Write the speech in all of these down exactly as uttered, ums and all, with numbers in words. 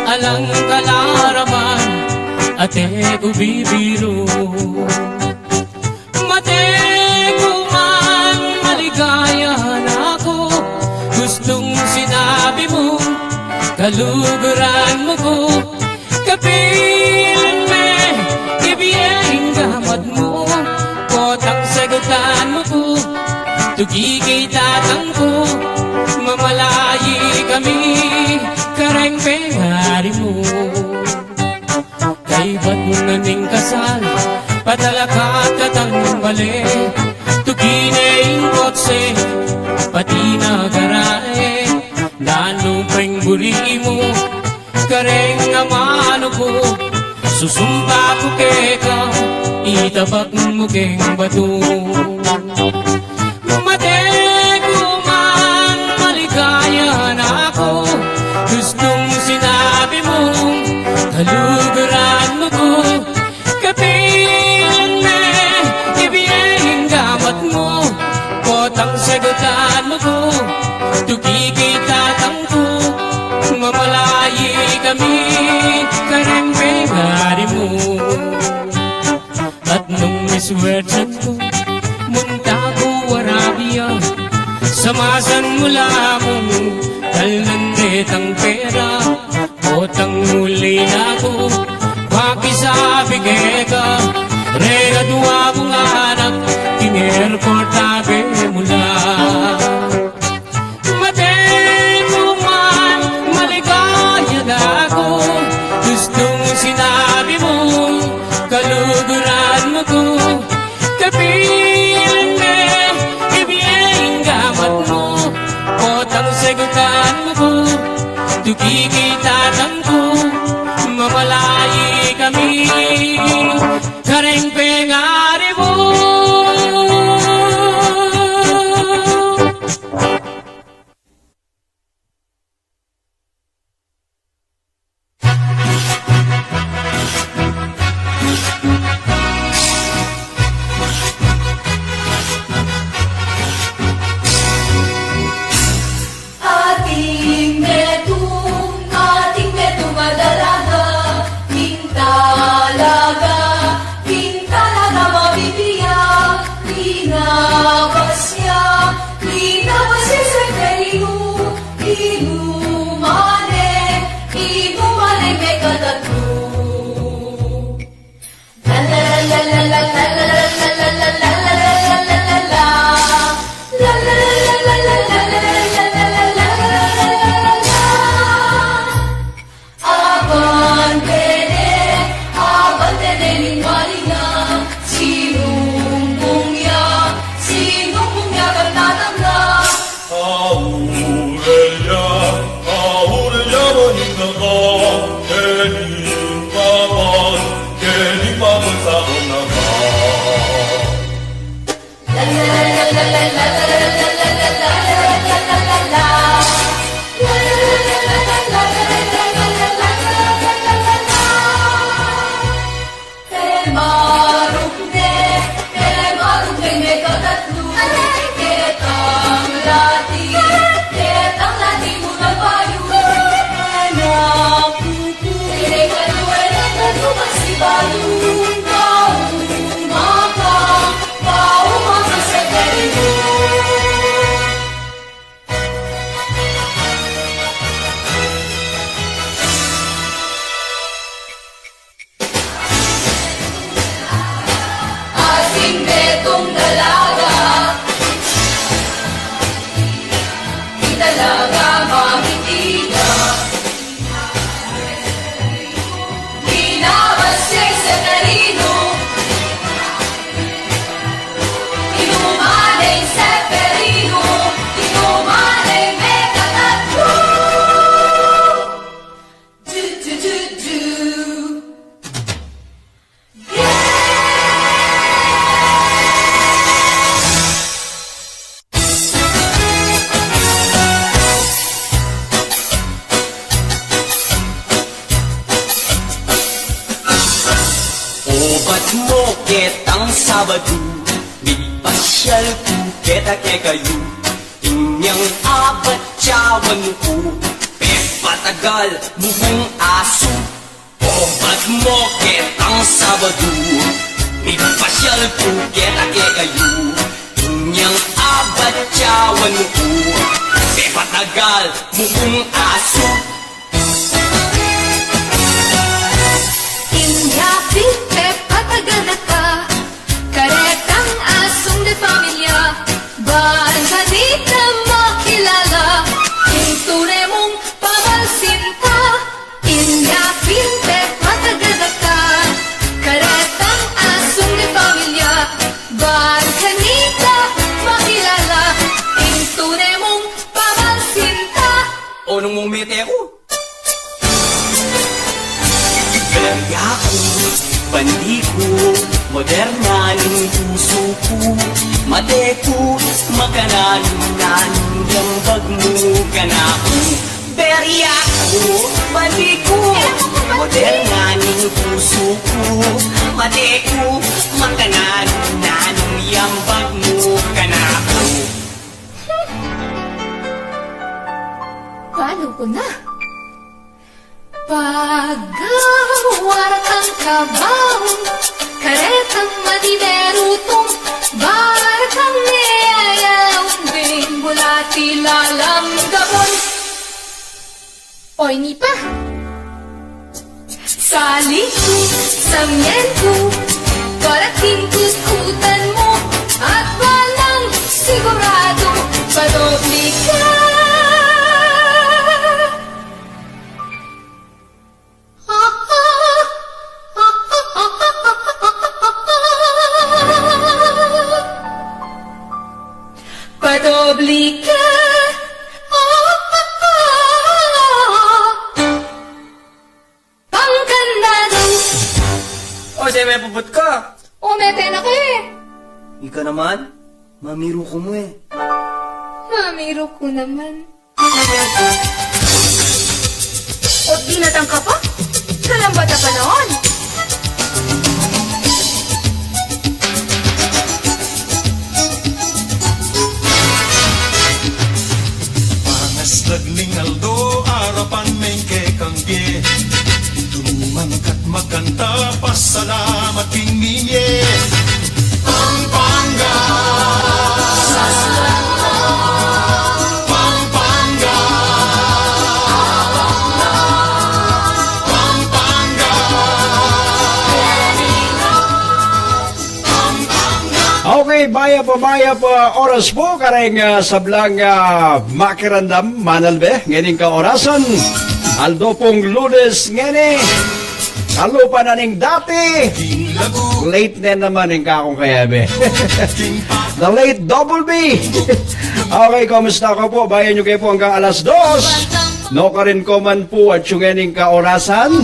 Alang kalaraman, ate ku bibiru. Mate ku man, maligaya na ku. Gustung sinabi mu, kaluguran mu ku. Kapilan me, ibie ing gamat mu. Potang sagutan mu ku, tuki kekatang ku. Mamalaye kami kareng pengari mu. Kaybat na ning kasal, patalakad katang bale. Tuki ne ing kotse, pati na garahe. Nanu peng buri mu kareng amanu ku? Susumpa ku keka, itabak mu keng batu. Mate ku man, maligaya na ku. Gustung sinabi mu, kaluguran mu ku. Kapilan me, ibie ing gamat mu. Potang sagutan mu ku, tuki kekatang ku. Mamalaye kami kareng pengari mu. At nung miswerten ku, munta ku Arabia, samasan mu la mu, dalnan detang pera. Potang uli na ku, pakisabi keka, reng adua mung anak, king airport abe mu la. Mate ku man, maligaya na ku. Gustung sinabi mu, kaluguran mu ku. Kapilan me, ibie ing gamat mu. Potang sagutan mu ku, tuki kekatang ku. Mamalaye kami kareng pengari mu. Ating metung, ating metung a dalaga, king talaga, king talaga mabibiya, linabas ya, linabas ya Seferinu, inuman ne, inuman ne mekatatlu. Abante ne, abante ne ning wari na, sinumbung ya, sinumbung ya kang tatang na. Aurel ya, aurel ya, maningala, kening papan, kening papan sa naman. Te marung ne, te marung ne mekatatlu, ketang lati, ketang lati mu nang bayu, anak ku. Te kalu, te kalu masibayu, kau maka, kau maka Seferinu. Ating metung dalaga, ing talaga mamitinda. Linabas ya Seferinu, inuman ne Seferinu, inuman ne mekatatlu. Du, du, du, du. Obat mu ketang Sabadu, mipasyal ku keta kekayu. Inyang abat cawan ku, pet Patagal mu kung asu, o bat mo ketang Sabadu, mipasyal ku keta kekayu, inyang abatyawan ku. Pepatagal mu kung asu. Inya pin pepatagal na ka karetang asung de familia, ban kanita makilala ing tune mung pamalsinta. Inya pin pepatagal na ka karetang asung de familia, ban kanita makilala ing tune mung pamalsinta. O nung mung mete ku. Berya ku, bandi ku, moderna ning pusu ku, mate ku, makananu-nanu yang bag mu kanaku. Berya ku, bandi ku, moderna ning pusu ku, mate ku, makananu-nanu yang bag mu kanaku. Balu ku na. Pagawar kang kabaung, karetang madideru tung, bar kang meyayaung bing bulati lalam gabun. Oy, ni pa. Sali ku, samyen ku, para king kutkutan mu, at balang siguradu, padobli ka. Padobli ka. Pangkandadu. O, se me puput ka. O, mete na ka e. Ika naman, mamiru ku mu e. Mamiru ku naman. Ot dinatang ka pa? Kalambat a panaun. Pangaslag ning aldo, arapan meng kekang pie. Tulungan ka't magkanta, pasalamat king mimie. Pampanga. Pampanga. Pampanga. Okay, mayap a mayap a oras pu kareng, ah, sablang, ah, makiramdam manalbe ngening kaorasan. Aldo pung Lunes ngeni. Kalupa na ning dati. Late ne naman ing kakung kayabe. The late Double B. Okay, kumusta kayu pu? Bayan yu kayu pu anggang alas dos. Nukarin ko man pu atyu ngening kaorasan.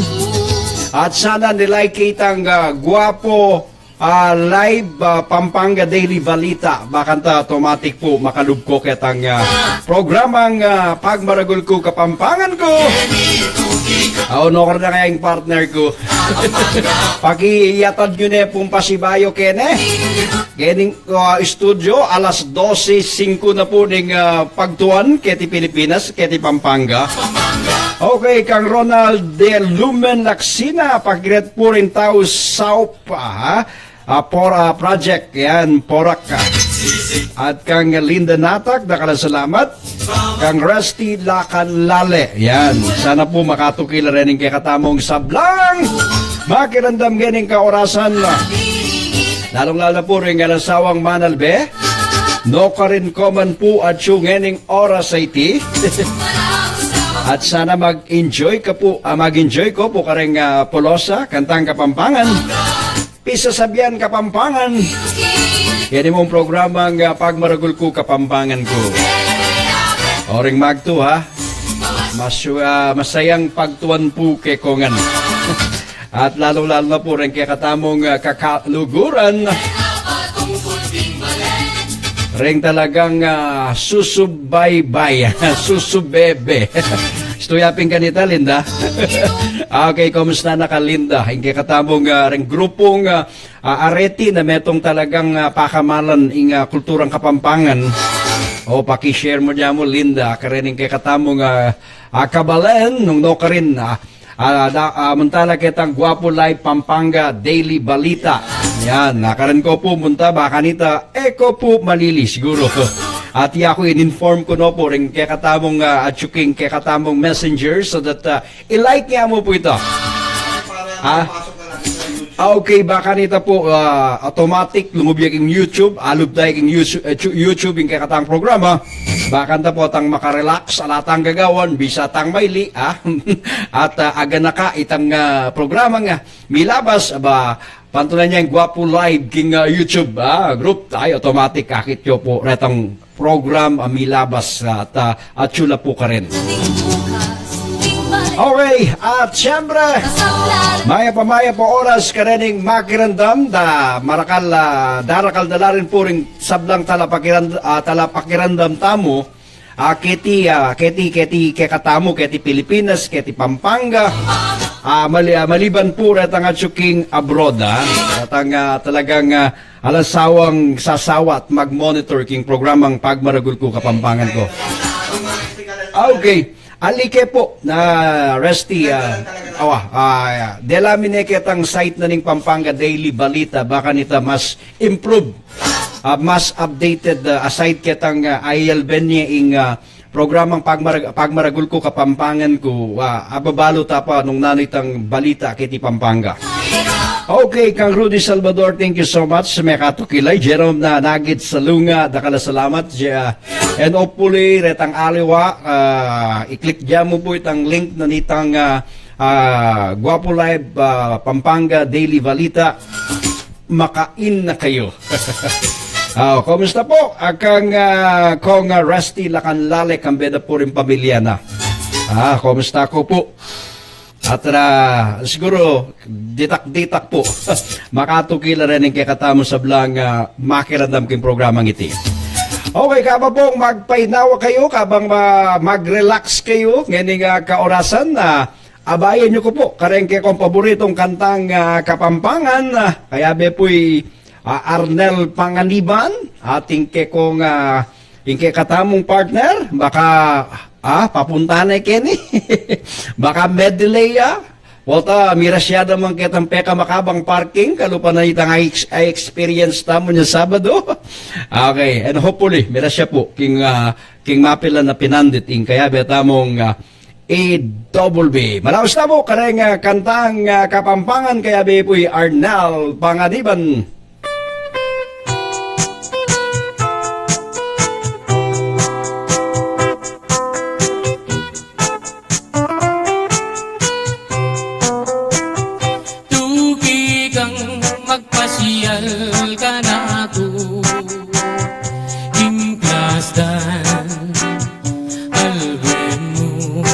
At sana nilike itang, ah, Guapo, ah, Live, ah, Pampanga Daily Balita. Bakanta automatic pu makalub ko ketang, ah, programang, ah, Pagmaragul Ku Kapampangan Ku. Aw, nukarin na kaya ing partner ku. Pakiatad yu ne pung pasibayu keni. Ngening, ah, studio, alas dose singko na pu ning, ah, pagtuan keti Pilipinas, keti Pampanga. Okay, kang Ronald de Lumen Lacsina, pakigret pu ring tau saup, ah, ah, Pora Project, yan, Porac, ah. At kang Linda Natak, dakal a salamat. Kang Rusty Lacanlale, yan. Sana pu makatukil la rening kekatamung sablang makiramdam ngening kaorasan. Lalung-lalu na pu ring alang sawang manalbe. Nukarin ko man pu atyu ngening oras a iti. At sana mag-enjoy ka pu, ah, mag-enjoy ko pu kareng, ah, pulosa, kantang Kapampangan. Pisasabian Kapampangan. Keni mung programang, ah, Pagmaragul Ku Kapampangan Ku. O ring magtu, ha? Mas, ah, masayang pagtuan pu kekongan. At lalung-lalu na pu ring kekatamung, ah, kakaluguran. Ring talagang, ah, susubaybay, susubebe. Istu ya pin kanita, Linda. Okay, kumusta na ka, Linda? Ing kekatamung, ah, ring grupung, ah, ah, Areti na metung talagang, ah, pakamalan ing, ah, kulturang Kapampangan. O, paki-share mu dyan mu, Linda, karening kekatamung, ah, ah, kabalen, nung nukarin, ah, ah, da, ah, mantala ketang Guapo Live Pampanga Daily Balita. Yan, nakaren ko pu munta, baka nita, e ko pu malili, siguro. At yaku in-inform ku no pu, ring kekatamung, ah, atsuking kekatamung messenger, so that, ah, i-like nya mu pu ita. Ha? Ah, okay, baka nita pu, ah, automatic, lungub ya king YouTube, alub da king YouTube, eh, chu-, YouTube ing kekatang programa. Baka nita pu tang makarelax, ala tang gagawan, bisa tang maili, ah. At, ah, aganaka itang, ah, programa nga milabas, aba, pantulan ya ing Guapo Live king, ah, YouTube, ah, group, ay, automatic, akit yu pu retang program a milabas, ah, at, ah, atsu la pu karin. Okay, at siyempre, mayap a mayap a oras karening makiramdam da marakal, ah, darakal da la rin pu ring sablang talapakiram-, ah, talapakiramdam tamu, ah, keti, ah, keti, keti, kekatamu, keti Pilipinas, keti Pampanga, ah, mali-, ah, maliban pu retang atsu king abroad, ah, retang, ah, talagang, ah, alang sawang sasawa at mag-monitor king programang Pagmaragul Ku Kapampangan Ku. Ah, okay. Ali ke pu, ah, Rusty, ah, awa, ah, dela mi ne ketang site na ning Pampanga Daily Balita, baka nita mas improve, ah, mas updated, ah, aside ketang, ah, ayalben ne ing, ah, programang Pagmarag-, Pagmaragul Ku Kapampangan Ku, ah, ababalu ta pa nung nanu itang balita keti Pampanga. Okay, kang Rudy Salvador, thank you so much. Mekatuki la, Jerome na nagit sa lunga, dakal a salamat. Je-, ah, and hopefully, retang aliwa, ah, i-click dyan mu pu itang link na nitang, ah, ah, Guapo Live, ah, Pampanga Daily Balita. Makain na kayu. Ah, kumusta pu? Akang, ah, kong, ah, Rusty Lakanlale, kambe da pu ring pamilya na. Ah, kumusta ku pu? At, ah, siguro, ditak-ditak pu. Makatuki la rin ing kekatamu sablang, ah, makiramdam king programang iti. Okay, kabang pu magpainawa kayu, kabang ma-, mag-relax kayu, ngening, ah, kaorasan, ah, abayan yu ku pu, kareng kekong paboritong kantang, ah, Kapampangan, ah, kayabe pu i, ah, Arnel Panganiban, at ing kekong, ah, ing kekatamung partner, baka, ah, papunta ne keni. Baka medelay, ah. Wata, mira sya da man ketang pekamakabang parking, kalupa na itang ex-, experience tamu nya Sabado. Okay, and hopefully, mira sya pu, king, ah, king mapilan a pinandit, ing kayabe tamung, ah, A double B. Malaus na pu, kareng, ah, kantang, ah, Kapampangan, kayabe pu i Arnel Panganiban. Tuki kang magpasyal kanaku, king plastan albumu.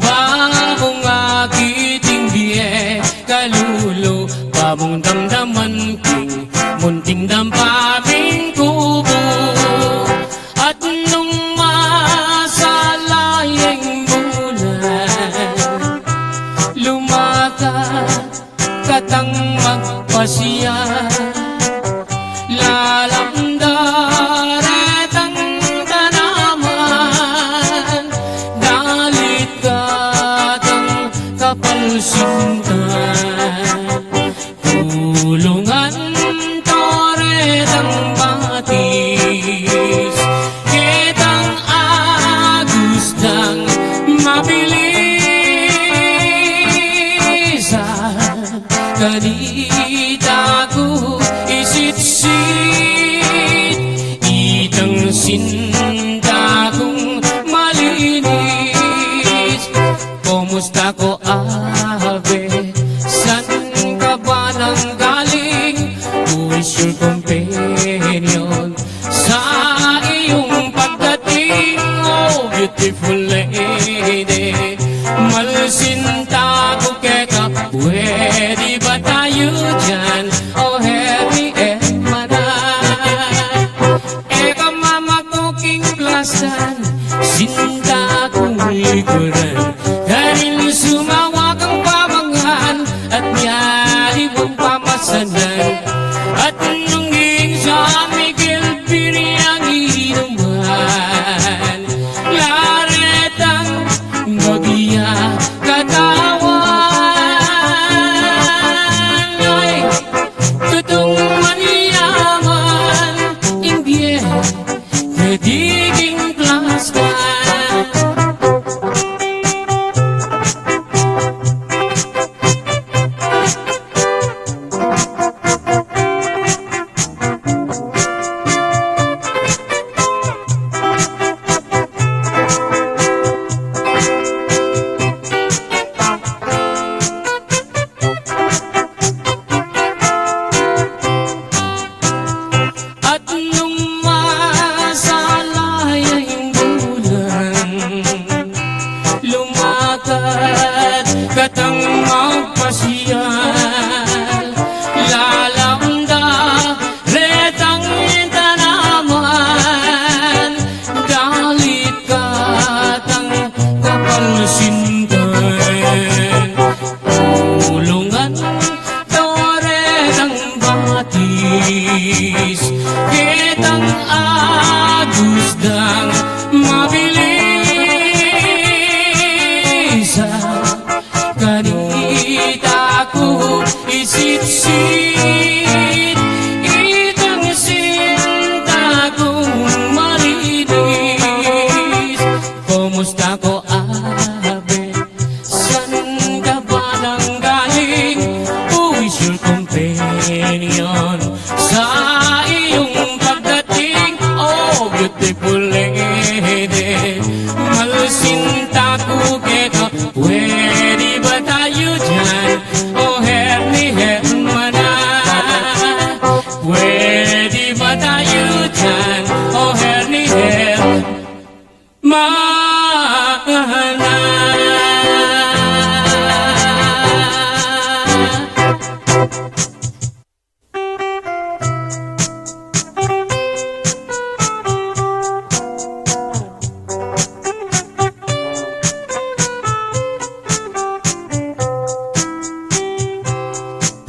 Ba mung akit ing bie kalulu, ba mung damdaman king munting dampa ming kubu. At nung masala yang bulan, lumakat katang magpasyal, lalam da retang tanaman, dalit katang kapalsintan. Tulungan to retang batis, ketang agus dang mabilisan. Kanita ku isitsit itang sinta kung malinis. Kumusta ko, Ave? San ka ba nang galing? Who is your companion? Sa iyong pagdating, oh beautiful lady, malsinta ko keka, pwede ba tayo dyan? Oh, happy ever na. Eka mama ko king plastan, sinta kung likuran, karin sumawa kang pamangan, at miyali mong pamasanan. At nung ing San Miguel Piriang ino katang magpasyal, lalam da retang tanaman, dalit katang kapalsintan, ulungan da retang batis, ketang agus dang mabilis. Kanita ku isitsit itang sinta kung malinis. Kumusta ko, Abe? San ka ba nang galing? Who is your companion sa iyong pagdating? Oh, beautiful lady, malsinta ku keka. Pwede ba tayo dyan? O herni hermana, pwede ba tayo dyan? O herni hermana.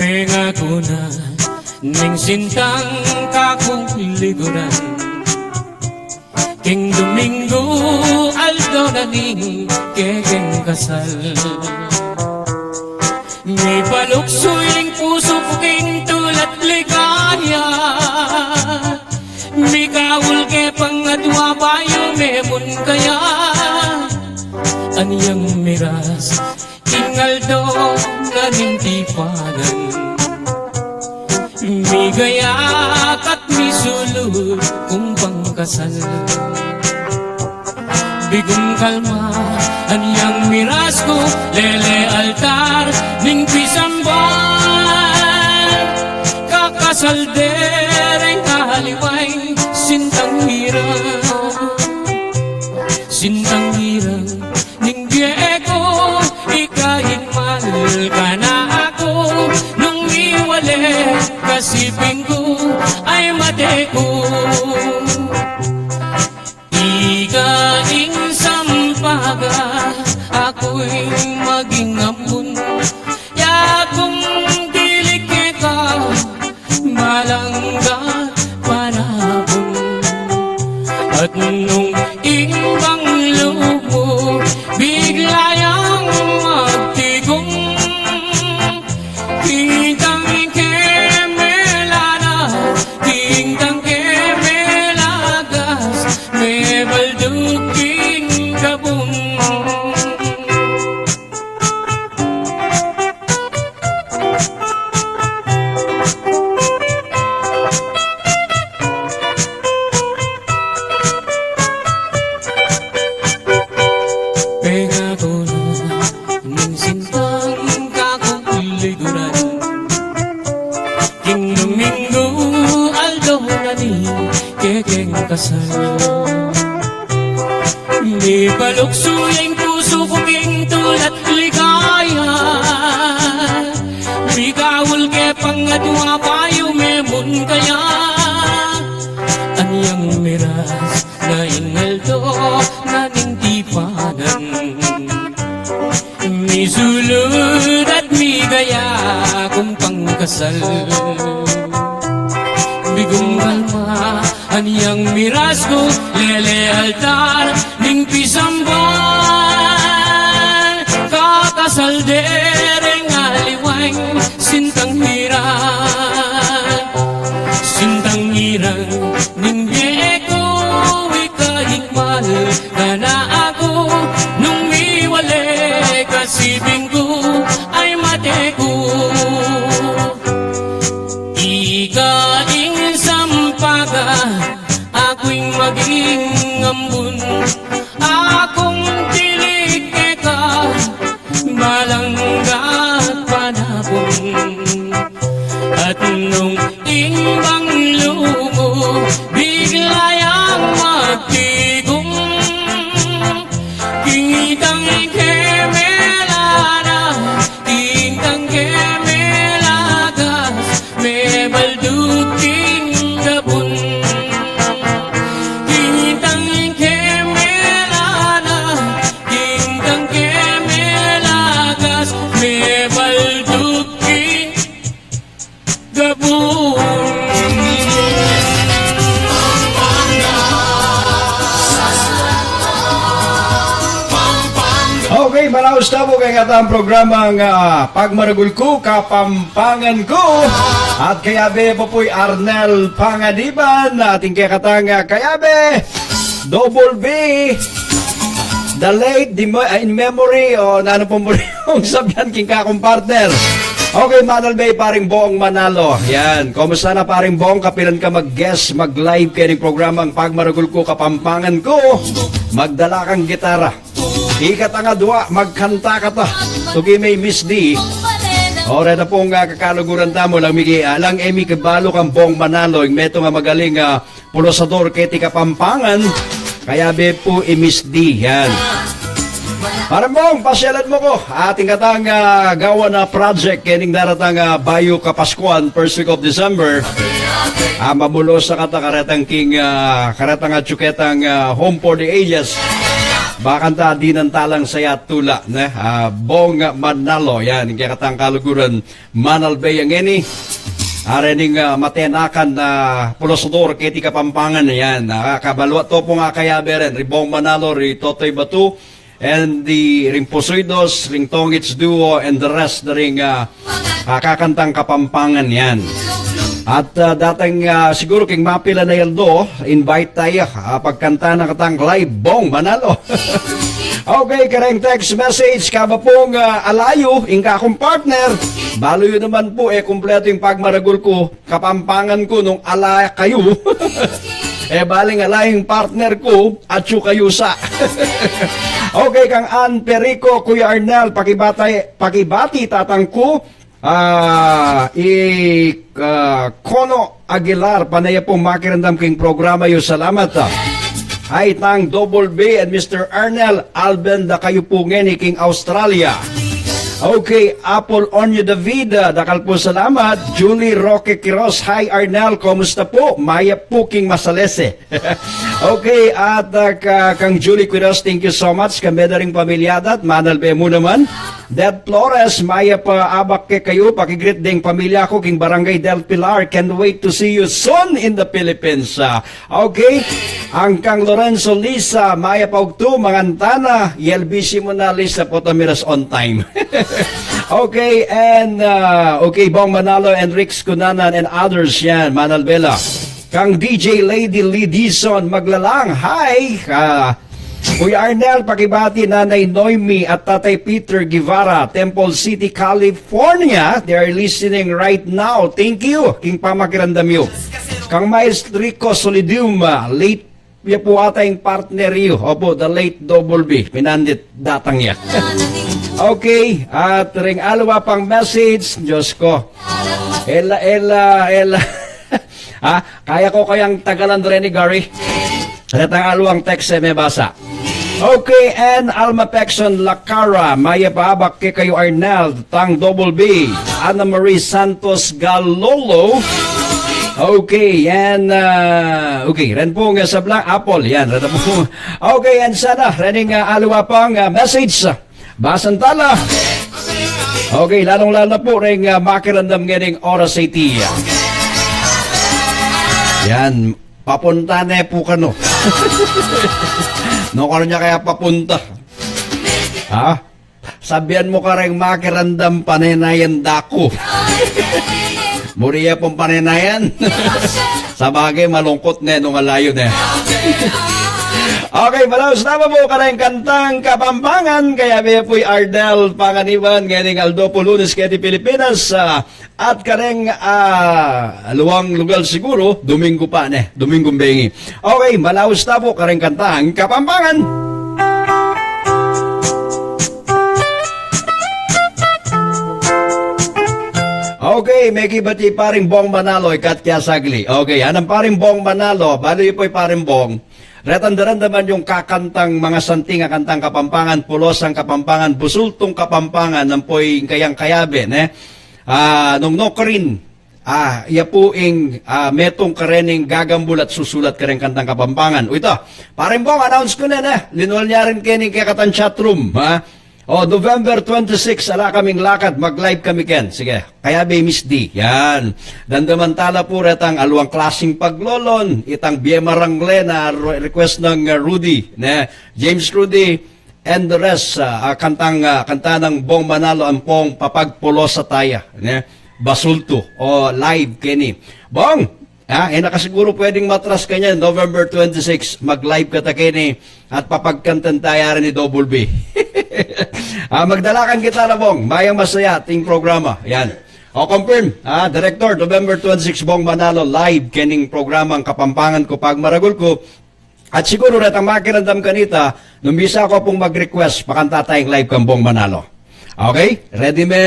Pengaku na ning sintang kakung liguran, king Domingo aldo na ning kekeng kasal. Mipaluksu ing pusu ku king tula't ligaya, mikaul ke pang adwa bayu me mun kaya. Anyang miras ing aldo na ning tipanan, migaya ka't misulud kung pangkasal. Bigum kalma anyang miras ku, lele altar ning pisambal, kakasal de reng aliwang sintang hirang, sintang hirang ning bie ku, ika ing mal ka na aku, nung miwale ka siping ku, ay mate ku. Ika ing sampaga, aku ing maging ambun, ya kung dili keka malangga panahon. At nung ing banglu mu bigla yang magtigum, kintang ke melanas, kintang ke melagas, mebalduk king gabum. Pengaku na ning sintang kakung liguran, king Domingo aldo na ning kekeng kasal. Mipaluksu ing pusu ku king tula't ligaya, mikaul ke pang adwa bayu me mun kaya. Anyang miras na ing aldo na ning tipanan, misulud at migaya kung pangkasal. Bigum kalma anyang miras ku, lele altar ning pisambal, kakasal de reng aliwang sintang hirang, sintang hirang ning bie ku, ika ing mal ka na aku, nung miwale ka siping ku, ay mate ku. Ika ing sampaga, aku ing maging ambun, akung tilik keka malangga panahon. At nung ing banglu mu bigla yang magtigum, kintang ke melanas, Katang programang, ah, Pagmaragul Ku, Kapampangan Ku. At kayabe pu i Arnel Panganiban, ating kekatang, ah, kayabe, Double B, the late, the mo-, ah, in memory, o nanu pung muli mung sabyan king kakung partner. Okay, Manalbe, paring Bong Manalo. Yan. Kumusta na, paring Bong? Kapilan ka mag-guest, mag-live kening programang Pagmaragul Ku, Kapampangan Ku? Magdala kang gitara. Ikatang adwa, magkanta kata. Tuki me i Miss D. O, reta pung, ah, kakaluguran tamu, lang miki, ah, lang e mi kabalu kang Bong Manalo, ing metung a magaling, ah, pulusador keti Kapampangan. Kayabe pu i Miss D, yan. Paring Bong, pasyalan mu ku. Atin katang, ah, gawan a project kening daratang, ah, bayu Kapaskuan, first week of December. Ah, mamulos na kata karetang king, ah, karetang atyu ketang, ah, Home for the Ages. Bakanta dinan ta lang sayat tula, ne? Ah, Bong Manalo, yan. Kekatang kaluguran, Manalbe yang ini. Are ning, ah, matenakan na pulusador keti Kapampangan, yan. Ah, kabalu at to pung, ah, kayabe rin, ri Bong Manalo, ri Totoy Batu, and the ring Pusuidos, ring Tongits Duo, and the rest na ring, ah, ah, kakantang Kapampangan, yan. At, ah, datang, ah, siguru king mapilan a aldo, invite taya, ah, pagkanta na katang live, Bong Manalo. Okay, kareng text message, kaba pung, ah, ala yu ing kakung partner, balu yu naman pu, e kumpletu ing Pagmaragul Ku, Kapampangan Ku nung ala kayu. E baling ala ing partner ku, atyu kayu sa. Okay, kang Ann Perico, Kuya Arnel, pakibati, pakibati tatang ku, ah, i, ah, Kono Aguilar, pane ya pung makiramdam king programa yu, salamat, ah. Hi, tang Double B and Mister Arnel, Alben, da kayu pu ngeni king Australia. Okay, Apple Onyo David, ah, dakal pu salamat. Julie Roque Quiroz, hi Arnel, kumusta pu? Mayap pu king masalese. Okay, at, ah, ka-, kang Julie Quiroz, thank you so much. Kami da ring pamilya da, at Manalbe mu naman. Ded Flores, mayap a abak kekayu, pakigreet deng pamilya ku king Barangay Del Pilar. Can't wait to see you soon in the Philippines. Ah, okay. Ang kang Lorenzo Lisa, mayap a ugtu, manganta na, yel bisi mu na Lisa, potang miras on time. Okay, and, ah, okay, Bong Manalo and Rix Cunanan and others yan, Manalbe la. Kang D J Lady Lee Dizon Maglalang, hi! Ah, Kuya Arnel, pakibati Nanay Noemi at Tatay Peter Guevara, Temple City, California. They are listening right now. Thank you king pamakiramdam yu. Kang Miles Rico Solidium, ah, late ya pu ata ing partner yu. Opo, the late Double B. Pinandit datang ya. Okay, at ring aliwa pang message, Diyos ko. Ela, ela, ela. Ha? Kaya ku kayang tagalan reni, Gary? Retang aliwang text e mebasa. Okay, and Alma Pexon Lacara, mayap a abak kekayu Arnel, tang Double B, Ana Marie Santos Galolo. Okay, and, uh, okay, ren pu nga sablang Apple, yan, reta pu. Okay, and sana, rening, uh, aliwa pang, uh, message. Basan tala. Okay, lalung-lalu na pu reng, ah, makiramdam ngening oras a iti. Yan, papunta ne pu kanu. Nung kanu ya kaya papunta? Ha? Sabian mu kareng makiramdam, panenayan da ku. Muri ya pung panenayan. Sabagay, malungkut ne nung ala yu ne. Okay, malaus na pu kareng kantang Kapampangan, kayabe pu i Ardel Panganiban, ngening aldo pu Lunes keti Pilipinas, ah, at kareng, ah, aliwang lugal siguru, Domingo pa ne, Domingong bengi. Okay, malaus na pu kareng kantang Kapampangan. Okay, mekibat i paring Bong Manalo, ikat kaya sagli. Okay, anang paring Bong Manalo, balu yu pu i paring Bong. Retang daramdaman yung kakantang mangasanting a kantang Kapampangan, pulosang Kapampangan, busultung Kapampangan, ampo ing kayang kayabe, ne? Ah, nung no karin, ah, ya pu ing, ah, metung karening gagambul at susulat kareng kantang Kapampangan. O ita, paring Bong, announce ku ne, ne? Linwal ne rin keni kekatang chatroom, ha? O, November twenty-six, ala kaming lakad, mag-live kami ken. Sige, kayabe i Miss D. Yan. Damdaman tala pu retang aliwang klasing paglolon, itang bie marangle na re-, request nang, uh, Rudy, ne? James Rudy, and the rest, ah, ah, kantang, ah, kanta nang Bong Manalo ampong Papagpulosa Taya, ne? Basultu, o live keni. Bong, ah, e na ka siguru pwedeng matras kanyan, November twenty-six, mag-live kata keni at papagkantan taya rin ni Double B. Ah, magdala kang gitara, Bong. Mayang masaya ating programa. Yan. O, confirm. Ah, Director, November twenty-six, Bong Manalo, live kening programang Kapampangan Ku Pagmaragul Ku. At siguru retang makiramdam kanita, nung bisa ku pung mag-request, pakanta tayang live kang Bong Manalo. Okay? Ready me,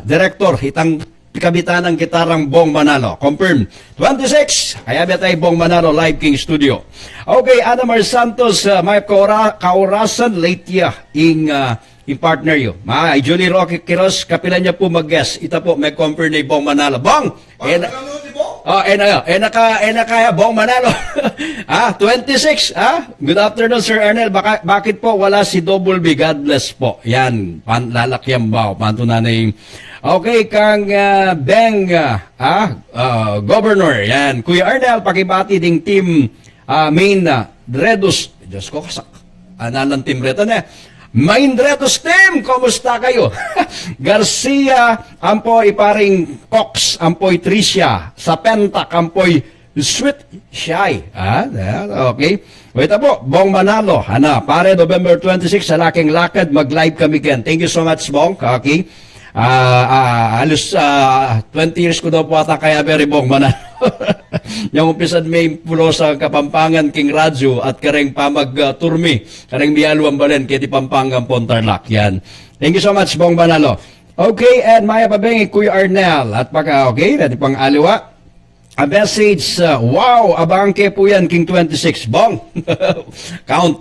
Director, itang kabitan nang gitarang Bong Manalo. Confirm. Twenty-six, kayabe taya Bong Manalo live king studio. Okay, Ana Mar Santos, ah, mayap kaura-, kaurasan, late ya ing, ah, ing partner yu. Ma, i Julie Roque Quiroz, kapilan ya pu mag-guest. Ita pu, me-confirm ne i Bong Manalo. Bong! Bong, e na, ano, di Bong? O, e na, e na ka, e na kaya, Bong Manalo. Ah, twenty-six, ah? Good afternoon, Sir Arnel. Baka, bakit po wala si Double B? God bless po. Yan, pan-, lalakyan ba? O, pantunan na yung, okay, kang, ah, Beng, ah, ah, ah, Governor. Yan, Kuya Arnel, pakibati ding team, ah, main, ah, Redus. Diyos ko, kasak-, analan team Retan, eh. Main Redus team, kumusta kayu? Garcia, ampo i paring Cox, ampo i Tricia, sa Pentac, ampo i Sweet Shy. Ah, yan, okay. Wait po, Bong Manalo. Ana, pare, November twenty-six, sa laking lakad, mag-live kami ken. Thank you so much, Bong. Okay. Ah, ah, halos, ah, twenty years ku daw pu ata kayabe ri Bong Manalo. Yang umpisan me pulosa Kapampangan king radyu at kareng pamag, ah, tour mi, kareng mialuang balen keti Pampanga ampong Tarlac. Yan. Thank you so much, Bong Manalo. Okay, and mayap a bengi, Kuya Arnel. At pagka, okay, ready pang aliwa. A message, uh, wow, abang ke pu yan king twenty-six. Bong! Count.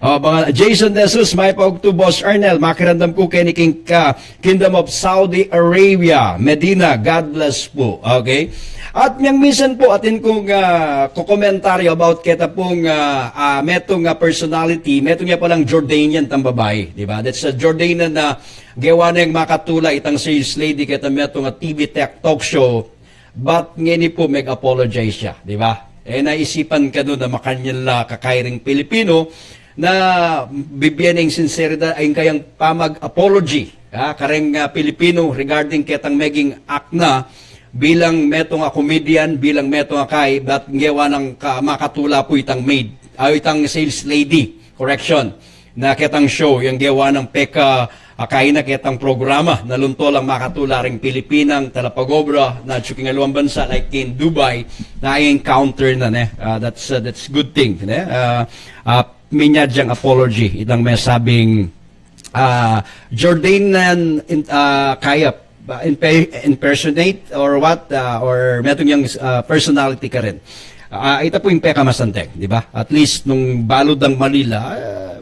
O, mga Jason De Jesus, mayap a ugtu, Boss Arnel, makiramdam ku keni king ka-, Kingdom of Saudi Arabia, Medina, God bless pu. Okay? At niyang minsan pu, atin kung, ah, kukomentaryo about keta pung, ah, ah, metung, ah, personality, metung ya palang Jordanian tang babai, di ba? That's a Jordanian na gewa neng makatula itang sales lady keta metung, ah, T V Tech Talk Show. But ngeni pu, meg-apologize ya, di ba? E na isipan kanu na makanyan la kakairing Pilipino na bibie neng sinseridad ing kayang pamag-apology, ah, kareng, ah, Pilipino regarding ketang meging act na bilang metung a comedian, bilang metung a kai, but gewa nang ka-, makatula pu itang maid, ah, itang sales lady, correction, na ketang show, yang gewa nang peka, ah, kaina ketang programa, na lunto lang makatula ring Pilipinang talapagobra na atsu king aliwang bansa, like in Dubai, na encounter na, ne? Ah, that's, ah, that's good thing, ne? Ah, ah, minyad yang apology, itang mesabing, ah, Jordanian in, ah, kaya, ah, impe-, impersonate or what, ah, or metung yang, ah, personality karin. Ah, ita pu ing pekamasanteng, di ba? At least nung balu dang mali la, ah,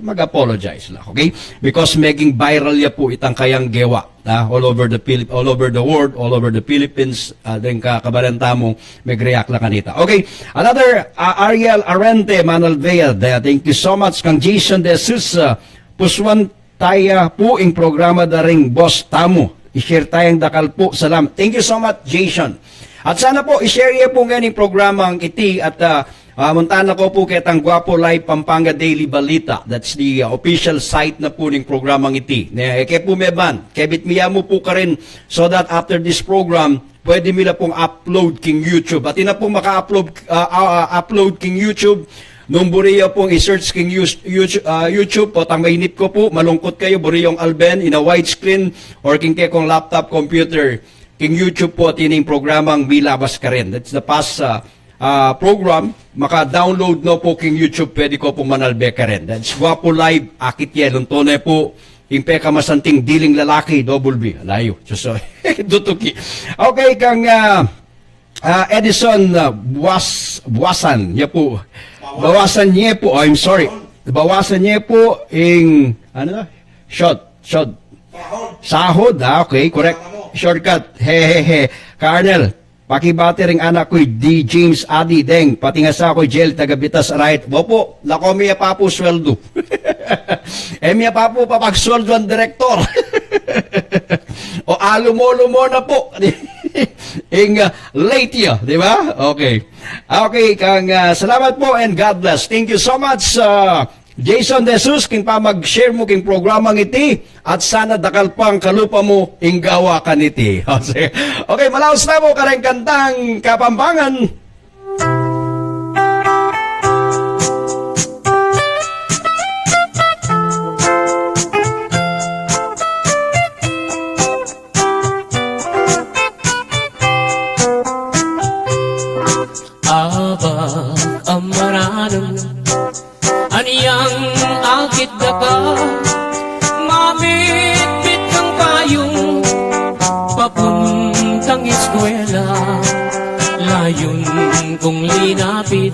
mag-apologize la, okay? Because meging viral ya pu itang kayang gewa, ah, all over the Philip-, all over the world, all over the Philippines, ah, deng ka-, kabalan tamu, meg-react la kanita. Okay, another, ah, Ariel Arente, Manalvea, de-, thank you so much. Kang Jason De Sousa, pusuan taya pu ing programa da ring boss tamu. I-share tayang dakal pu. Salam. Thank you so much, Jason. At sana pu, i-share ye pu ngening programang iti at, ah, ah, munta na ko pu ketang Guapo Live Pampanga Daily Balita. That's the, ah, official site na pu ning programang iti. Ne, e ke pu meban, kebit mi ya mu pu karin so that after this program, pwede mi la pung upload king YouTube. At ina pung maka-upload, ah, ah, ah, upload king YouTube, nung buri yu pung i-search king Yous-, YouTube, ah, YouTube, potang mainip ko pu, malungkut kayu, buri yung alben, in a widescreen, or king kekong laptop computer, king YouTube pu, at ining programang milabas karin. That's the past, ah, ah, program, maka-download no pu king YouTube, pwede ko pu manalbe karin. That's Guapo Live, akit ye, lunto ne pu, ing pekamasanting diling lalaki, Double B. Layu. Diyos, dutuki. Okay, kang, ah, ah, Edison, ah, Buas-, Buasan, ya pu. Bawasan ye pu. Oh, I'm sorry. Bawasan ye pu ing, ano na? Short, short. Sahod. Ah, okay, correct. Shortcut. He, he, he. Ka Arnel, pakibati ring anak ku, i James Adi, deng, pati ing asawa ku, Jel, taga Bitas, right? Opo, lako mi ya pa pu sweldo. E mi ya pa pu papagsuelduan direktor. O, alumo-lumo na pu. Ing, ah, late ya, di ba? Okay. Okay, kang, ah, salamat pu and God bless. Thank you so much, ah, Jason De Jesus, king pamag-share mu king programang iti, at sana dakal pang kalupa mu ing gawa kaniti. Okay, malaus tamu kareng kantang Kapampangan. Aba, a maranun, anyang akit da ka, mamitbit kang payung, papuntang eskwela, layun kung linapit,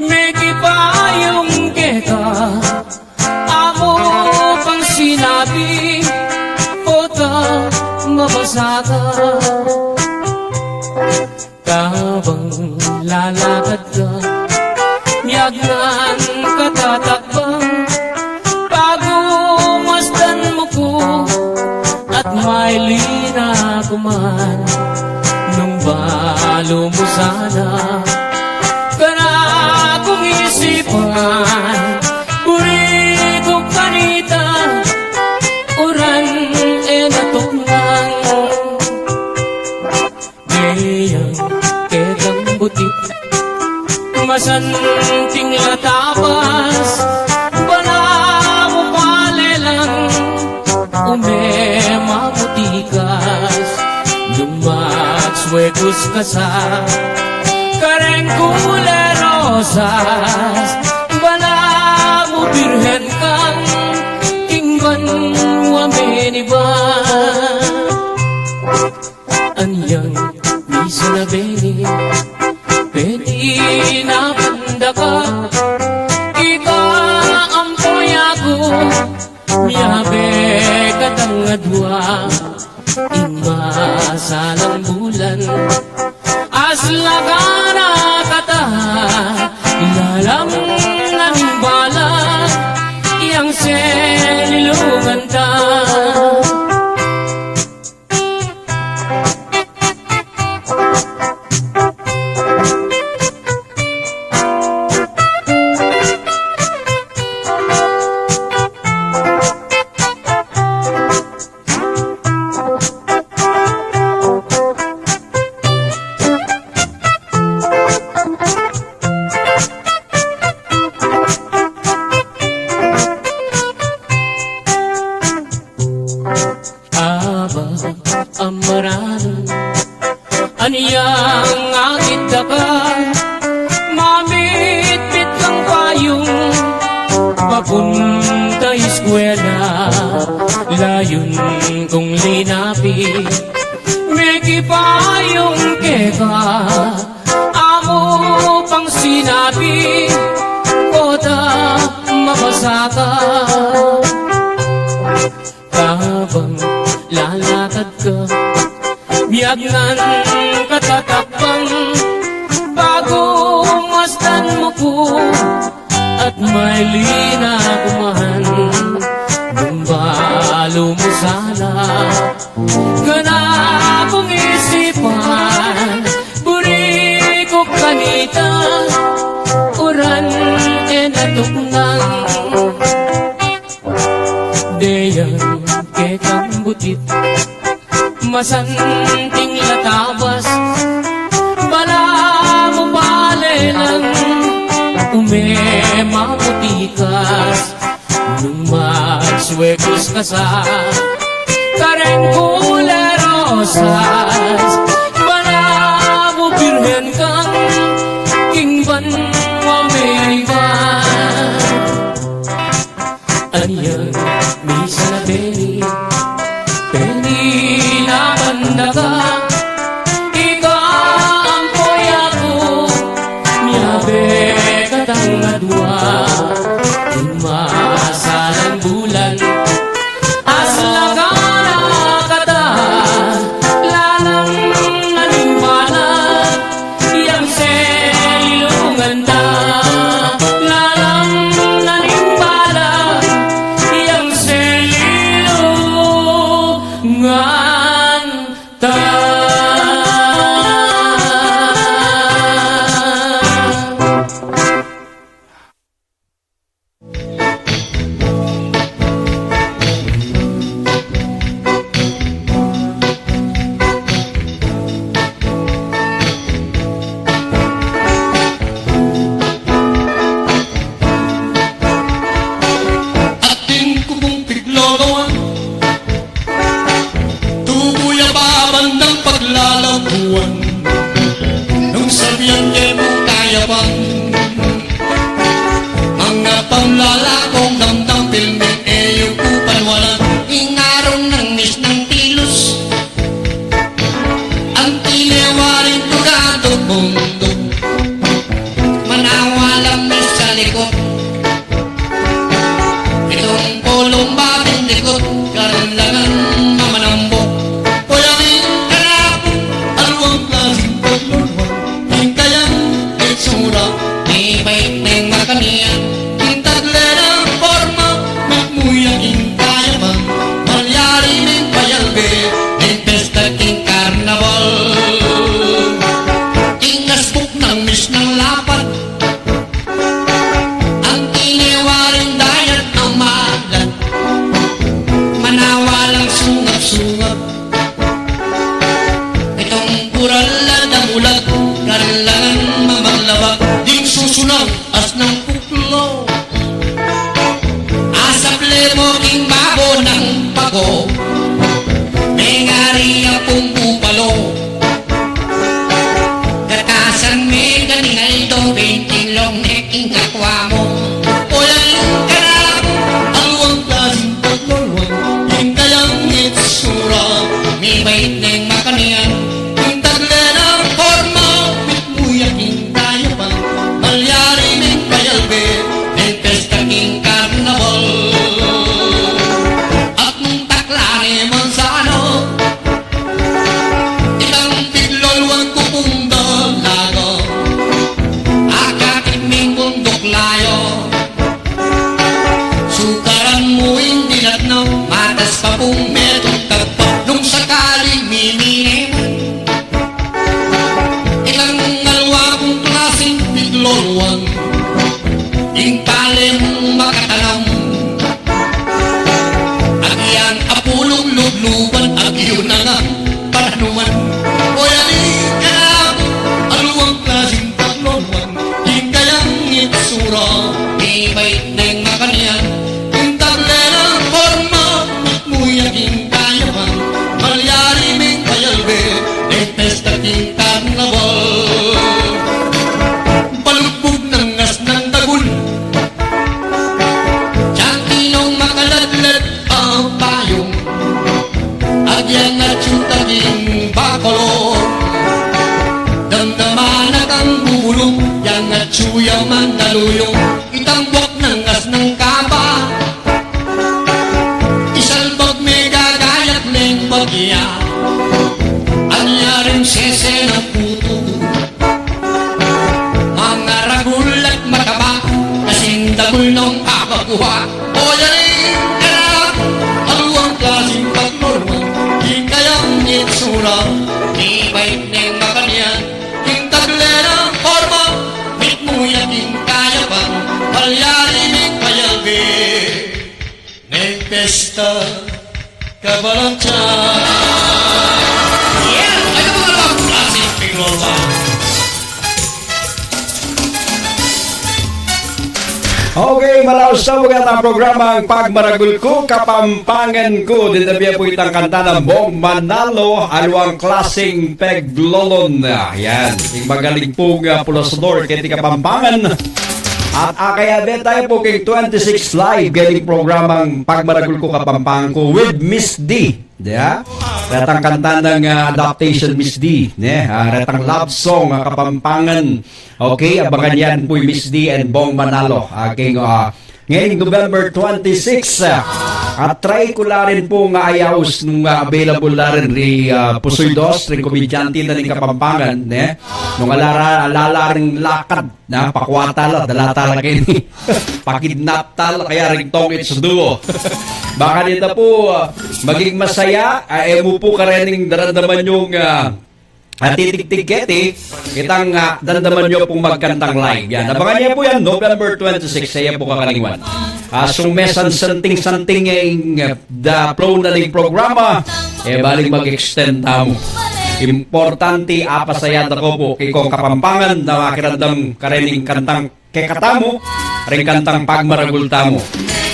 mekipayung keka, amu pang sinabi, pota mabasa ka. Kabang lalakad ka, miyagnan ka tatakbang, pagmasdan mu ku, at mailina ku man, nung balu mu sana. Kara kung isipan, buri ku kanita, uran e natuknang. Geyang kekang butit, masanting latabas, balamu palelang, ume mamutikas, nung magswegus ka sa, kareng kule rosas, balamu birhen kang, king banwa meniban. Anyang misan a beni, beni na banda ka, ika ampo ya ku, miyabe katang adua, ing masalang bulan, aslakan na kata, lalam na ning bala, yang selilungan ta. Aba, a maranun, anyang akit da ka, mamitbit kang payung, papunta eskwela, layun kung linapit, mekipayung keka, amu pang sinabi, pota mabasa ka. Kabang lalakad ka, miyagnan ka tatakbang, pagmasdan mu ku, at mailina ku man, nung balu mu sana. Kara kung isipan, buri ku kanita, uran e natuknang. Deyan kekang butit, masanting latabas, balamu palelang, ume mamutikas, nung magswegus ka sa, kareng kule rosas, balamu birhen kang, king banwa meniban. Anyang misan a beni, beni na banda ka, ika ampo ya ku, miyabe katang adua, ing masalang bulan, aslakan na kata, lalam na ning bala, yang selilungan ta, lalam na ning bala, yang selilungan ta. Lalaguan, nung sabian ke mung kaya pa. Manga pamlala kung damdam pilmi, e yu ku panwalan. Ing arung nang mis nang tilus, ang tinewaring kugatog mundo. Manawalang mis sa likod. Itong pulung babing likod, karandangan mamanambok. Puyang ing kanaku, aluang klasing pagluluan. Ing kayang itsura, mibait neng makanyan. Ing tagle nang porma, mitmuyak ing kayapan. Malyari meng payalbe, ing pesta king karnabal. Ing asbuk nang mis nang lapad, ang tinewaring dayat amalan, manawalang sungap-sungap. Itong kural na damulag, karandangan mamaglabag, ding susunang as nang puklo. Asap lemo king babo nang pago, mengari a pung bupalo. Katasan me kaning aldo, benteng long ne king akwa mu. Puyang kanaku, aluang klasing pagluluan. Ing kayang itsura, mibait neng makanyan. Ing tagle nang porma, mitmuyak ing kayapan. Malyari meng payalbe, ing pesta king karnabal. At nung takla ne manzano, itang pigluluan ku pung dalaga, akakit meng bunduk layo. Sukaran mu ing dilat na, matas pa pung metung tagpa, nung sakaling mimine man. Itang aluang klasing pigluluan, ing pale mung makatanam. Agyang apulung lubluban, agyu na ngang pananuman. Puyang kanaku, aluang klasing pagluluan. Ing kayang itsura, mibait neng makanyan. Ing tagle nang porma, mitmuyak ing kayapan. Malyari meng payalbe, ing pesta king karnabal. Palugbug nang as nang dagul, tiang tinong makaladlad a payung. Agyang atyu taging bakalo, damdaman na kang bubulung, yang atyu ya mandaluyung. Itang buak nang as nang kaba, isalbag me gagayat neng bagya. Anyaring sese nang putu, mangaragul at mataba, kasing dagul nong kabaguha. O yaring kanaku, aluang klasing pagluluan. Ing kayang itsura, mibait neng makanyan. Ing tagle nang porma, mitmuyak ing kayapan. Malyari meng payalbe, neng pesta kabalansa. Yeah! Ano mga klaseng pigluluan? Okay, malaus na pu ing ating programang Pagmaragul Ku Kapampangan Ku. Dende bie pu itang kanta nang Bong Manalo, aluang klasing peglolon. Yan. Ing magaling pung, ah, pulasador keti Kapampangan. At, ah, akayabe tamu pu king twenty-six live keti programang Pagmaragul Ku Kapampangan Ku with Miss D. Ya? Retang kanta nang, ah, adaptation, Miss D, ne? Ah, retang love song, ah, Kapampangan. Okay, abangan yan pu i Miss D and Bong Manalo. Ah, king, ah, ngeni November twenty-six, ah, at try ku la rin pung, ah, ayaus nung, ah, available la rin ri, ah, Pusoy Dos, ring komedyante na ning Kapampangan, ne? Nung ala ra, ala la ring lakad, na, pakwa tala, dala tala keni. Pakidnap tala, kaya ring Tong It's Duo. Baka nita pu, ah, maging masaya, ah, e mu pu karening daramdaman yung, ah, ah, titigtig keti, itang, ah, daramdaman yu pung magkantang live. Yan, abangan ye pu yan, November twenty-six, e ye pu kakalingwan. Ah, sung me santing-santing ya ing, ah, da flow na ning programa, e baling mag-extend tamu. Importante, apasaya da ko pu, kekong Kapampangan, na makiramdam karening kantang kekatamu, ring kantang Pagmaragul Tamu.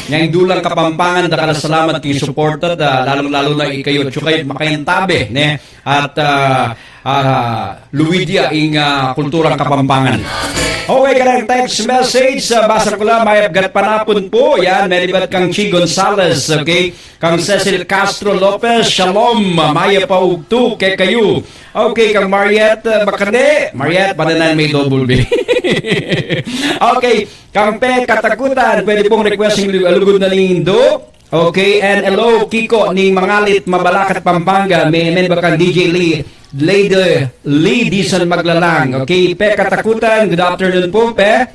Nya ing dulang Kapampangan, dakal a salamat king suporta, da, lalung-lalu na ikayu, atiu kayu makaintabi, ne? At, ah, ah, luid ya ing, ah, kulturang Kapampangan. Okay, kareng text message, ah, basa ku la, mayap gatpanapun pu, yan, menibat kang Chi Gonzales, okay? Kang Cecil Castro Lopez, shalom, mayap a ugtu kekayu. Okay, kang Mariette, ah, Bacane, Mariette, bale nang may double B. Okay, kang Pe Katakutan, pwede pung request ing lu-, lugud na ning Indu. Okay, and hello, Kiko ning Mangalit, Mabalacat, Pampanga. May amen ba kang D J Lee, Lady Lee Dizon Maglalang? Okay, Pe Katakutan, good afternoon po, Pe.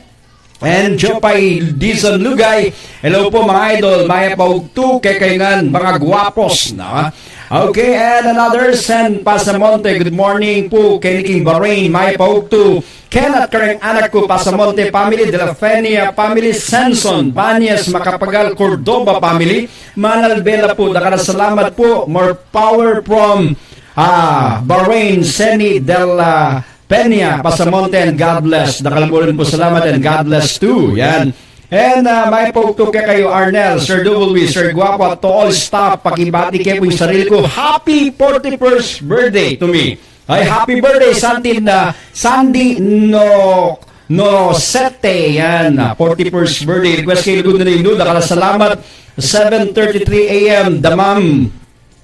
And Jopay Dizon Lugay, hello po, mga idol, mayap a ugtu kekayu ngan, mga guwapos, no? Okay, and another Sen Pasamonte, good morning po, keni king Bahrain, mayap a ugtu. Ken at kareng anak ku, Pasamonte family, De La Fenia family, Senson, Banyas, Macapagal, Cordova family, Manalbe la pu, dakal a salamat pu, more power from, ah, Bahrain, Seni De La Peña, Pasamonte, and God bless. Dakal mu rin pu salamat and God bless too. Yan. And, ah, mayap a ugtu kekayu, Arnel, Sir Double B, Sir Guapo, at to all staff, pakibati ke pu ing sarili ku. Happy forty-first birthday to me. Ay, happy birthday, Santi, na, Sandy No, No Sete, yan, ah, forty-first birthday. Request kay Lugod na Indu, dakal a salamat, seven thirty-three A M, Damam.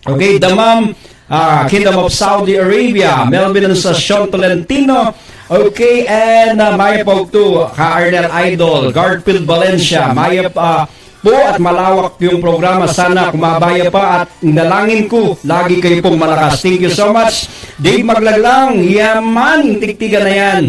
Okay, Damam, ah, Kingdom of Saudi Arabia, Melvin Anunciacion Tolentino. Okay, and, ah, mayap a ugtu, ka Arnel Idol, Garfield Valencia, mayap, ah, po at malawak yung programa. Sana kumabaya pa at dalangin ku, lagi kayu pung malakas. Thank you so much. Dave Maglaglang, yaman, tigtigan na yan.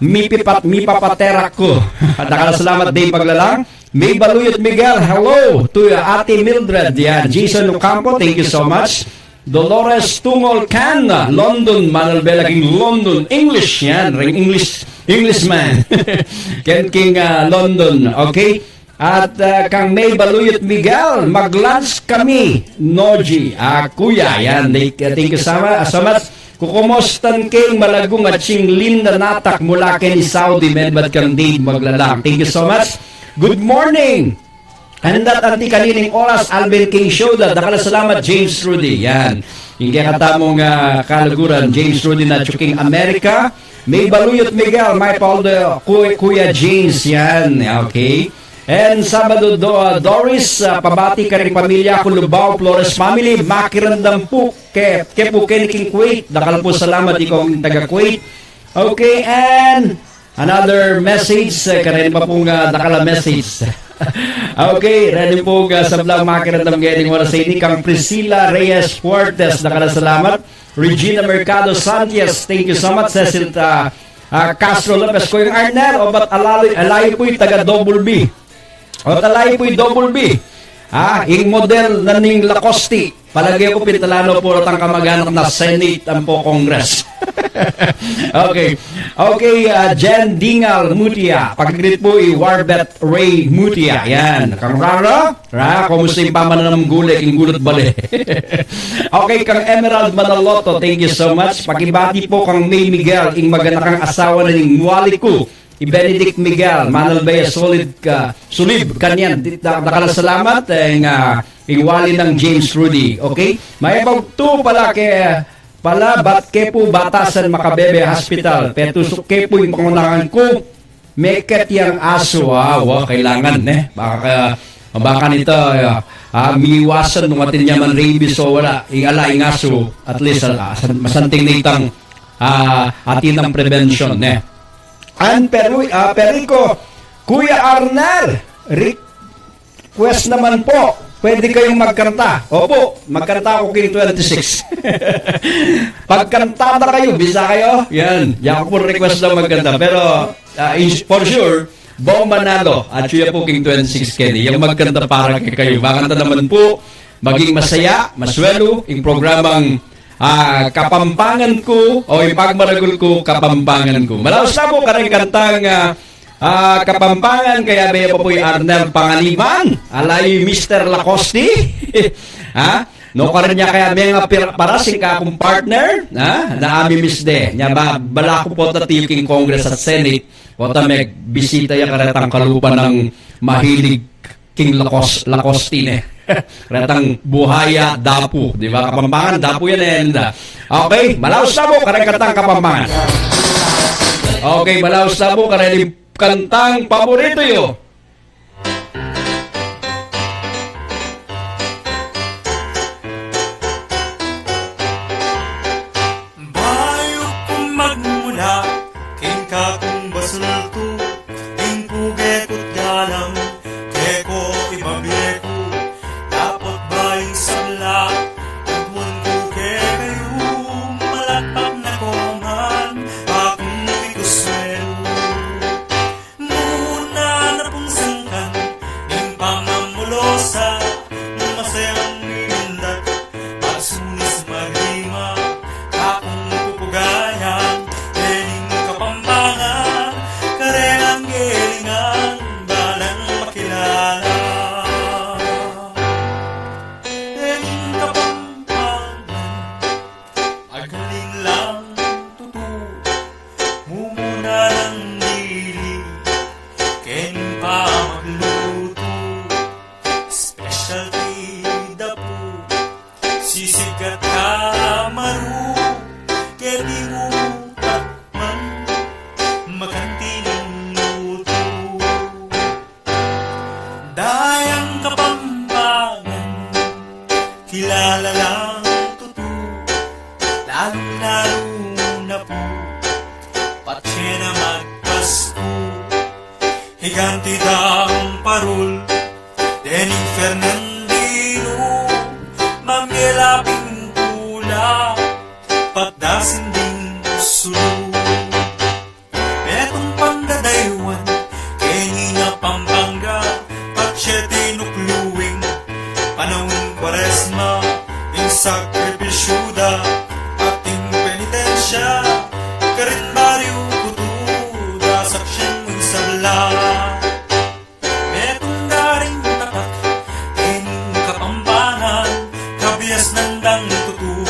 Mipipat, mipapaterak ku. Dakal a salamat, Dave Maglalang. May Baluyot Miguel, hello. To Ate Mildred, yan. Jason Ocampo, thank you so much. Dolores Tungol Can, London, Manalbe la king London, English, yan. Ring English, Englishman. Ken king, ah, London, okay? At, ah, kang May Baluyot Miguel, mag-lunch kami, Noji. Ah, kuya, yan. Thank, thank you so mu-, so much. Kukumustan ke ing malagung atsing Linda Natak mula keni Saudi, menibat kang Dave Maglalang. Thank you so much. Good morning. Anda at anti kanining oras, Alvin King Shoda. Dakal a salamat, James Rudy. Yan. Ing kekatamung, ah, kaluguran, James Rudy na atiu king Amerika. May Baluyot Miguel, my Paul de, Ku-, Kuya James. Yan. Okay. And Sabado, Do-, ah, Doris, ah, pabati karing pamilya ku, Lubao Flores family, makiramdam pu ke, ke pu keni king Kuwait. Dakal pu salamat, ikong taga Kuwait. Okay, and another message, eh, kareni pa pung, ah, dakal a message. Okay, reni pung, ah, sablang makiramdam ngeni king oras a ini, kang Priscilla Reyes Fuertes, dakal a salamat. Regina Mercado Sanchez, thank you so much. Cecil, ah, ah, Castro Lopez, Kuya Arnel, obat alayu, alayu pu ing taga Double B. Obat alayu pu ing Double B. Ah, ing model na ning Lacoste. Palage ku pintalano pu retang kamaganak na Senate ampo Congress. Okay. Okay, ah, Jen Dingal Mutia. Pag-greet pu i Warbet Ray Mutia. Yan. Kang Rara, Ra, kumusta ing pamananam gule king gulu't bale? Okay, kang Emerald Manaloto, thank you so much. Pakibati pu kang May Miguel, ing maganakang asawa na ning wali ku, i Benedict Miguel, Manalbe ya, Solid ka, Sulib, kanyan, di-, da-, dakal a salamat, eh, ing, ah, ing wali nang James Rudy, okay? Mayap a ugtu pala ke, pala, bat ke pu batasan makabebe hospital, petusuk ke pu ing pangunahan ku, meket yang asu, ah, wa, kailangan, ne? Baka, baka nita, ah, ah, miwasan nung atin ya man rabies o wala, ing ala, ing asu, at least, ah, san-, masanting na itang, ah, atin ang prevention, ne? An Peru-, ah, Perico, Kuya Arnel, request naman po, pwede kayong magkanta. Opo, magkanta ako king twenty-six. Pagkanta na kayo, bisa kayo? Yan, yan po request na magkanta. Pero, ah, in-, for sure, Bong Manalo, at siya po king twenty-six keni. Yung magkanta para kay kayo. Makanta naman po, maging masaya, maswelo, yung programang, ah, Kapampangan Ku, o yung Pagmaragul Ku, Kapampangan Ku. Malaus na po, kareng kantang, ah, ah, Kapampangan, kaya ba pa po yung Arnel Panganiban? Alay, Mister Lacoste? Ha? No, karin niya kaya may nga pir-, parasing ka akong partner, ha? Na ami misde. Niya ba, bala ku po tatiyu king Congress at Senate, o ta magbisita ya karetang kalupa nang mahilig ing lakos, lakos tine. Retang buhaya dapu, di ba? Kapampangan, dapu yan e, Linda. Okay, malaus tamu kareng kantang Kapampangan. Okay, malaus tamu kareng kantang paborito yu. Bayu ku magmula king kakung basultu, ing puge ku't galang keko ibabie ku, dapot ba ing sabla, udwan ku kekayu, malakpak na ko man, bakung mikaswelu. Muna na pung sangkan ning pamamulosa, masayang mimindat, magsunis maglima, kakung pupugayan, dening Kapampangan, karelang gelingan, balang makilala. Dening Kapampangan, agaling lang tutu, mumuna nang dili, keng pamaglutu, specialty dapu, sisig at kamaru, keti mu takman, makanti nang lutu. Dayang Kapampangan, kilala lang tutu, lalung-lalu na pu, patse na magpasku. Higanti dang parul, dening Fernandino, mamye la pintula, patdasin ding sulu. Metung pang dadaywan keni na Pampanga, patse tinuklu ing panaun Kuaresma, ing sakripisyu da, at ing penitensya, karin baryu kutu da, saksian ing sabla. Metung da ring tatak kening Kapampangan, kabiasnan dang tutu,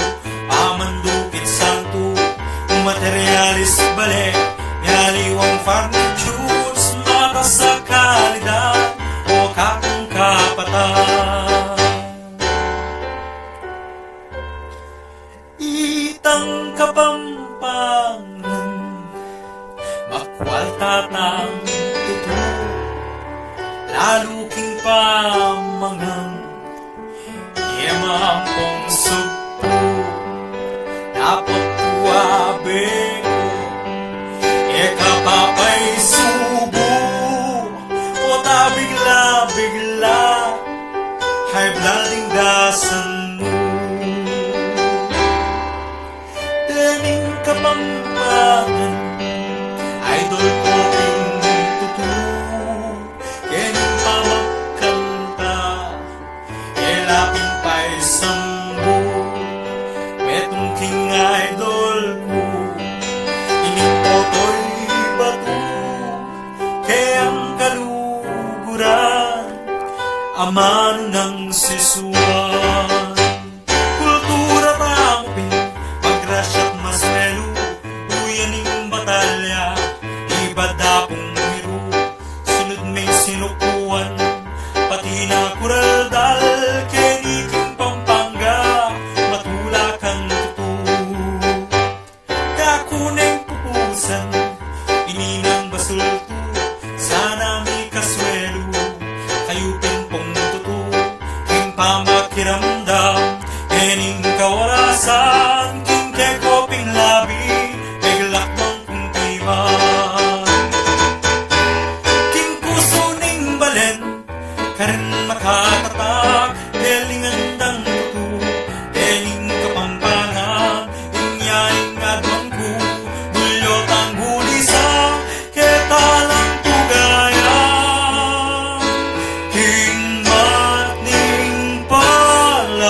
pamandukit santu, materialis bale, mialiwang furnitures, matas a kalidad, o kakung kapatad. Itang Kapampangan, makwal tatang tutu, lalu king pamangan, e man pung sugpu, dapot ku abe ku, e ka pa paisubu, o ta bigla-bigla, high blood ing dasan mu. Dening Kapampangan, idol ku pin tutu, kening pamagkanta, e la pin paisambu. Metung king idol ku, ining Totoy Batu, keng kaluguran, amanu nang sisuan. Kultura tamu pin, magrasya't maswelu, uyan ing batalya, ibat da pung miru, sunud ming sinukuan, pati na kural dal, keni king Pampanga, matula kang tutu. Kaku neng pupusan, ini nang basultu, sana mikaswelu, kayu pin pung tutu, king pamakiramdam, kening kawarasan, king keko pin labi, meglakbang kung piman. King pusu ning balen, karin makatatak, delingan dang tutu, dening Kapampangan, inya ing adwan ku, bulyo tang gulisa, keta lang pugayan, king matning palakpak.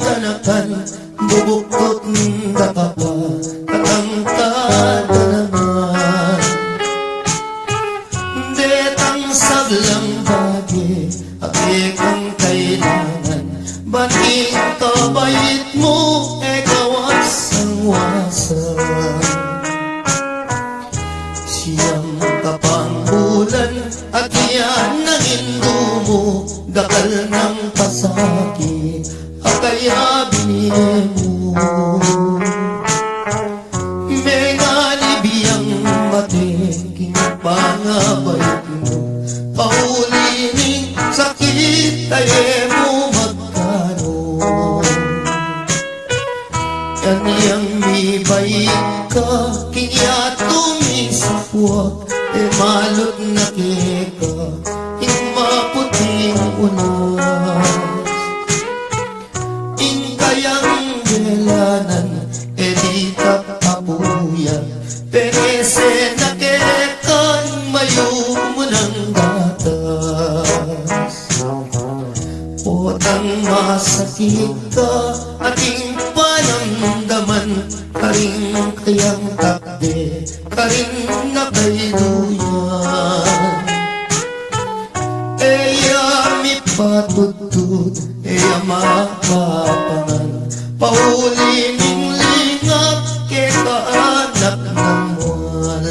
ganakan, bubuktut da ka pa, tatangkad da naman. Detang sablang bage a kekang kailangan, ban ing kabait mu e kawasan-wasan. Siyam ka pang bulan at yan ang indu mu, dakal nang pasakit a kaya binye mu. Menganib yang mate king pangabait mu, pauli ning sakit a e mu magkanun. Anyang mibait ka king yatu ming sapwak, e malut na keka ing maputing unas. Ing kayang delanan e ditak apuyan, penese na keka ing mayumu nang gatas. Potang masakit ka at ing panamdaman, karing kayang takde, karin na kaiduyan. E ya mipatudtud, e ya mapapangan, pauli ning lingap keka anak nang mual.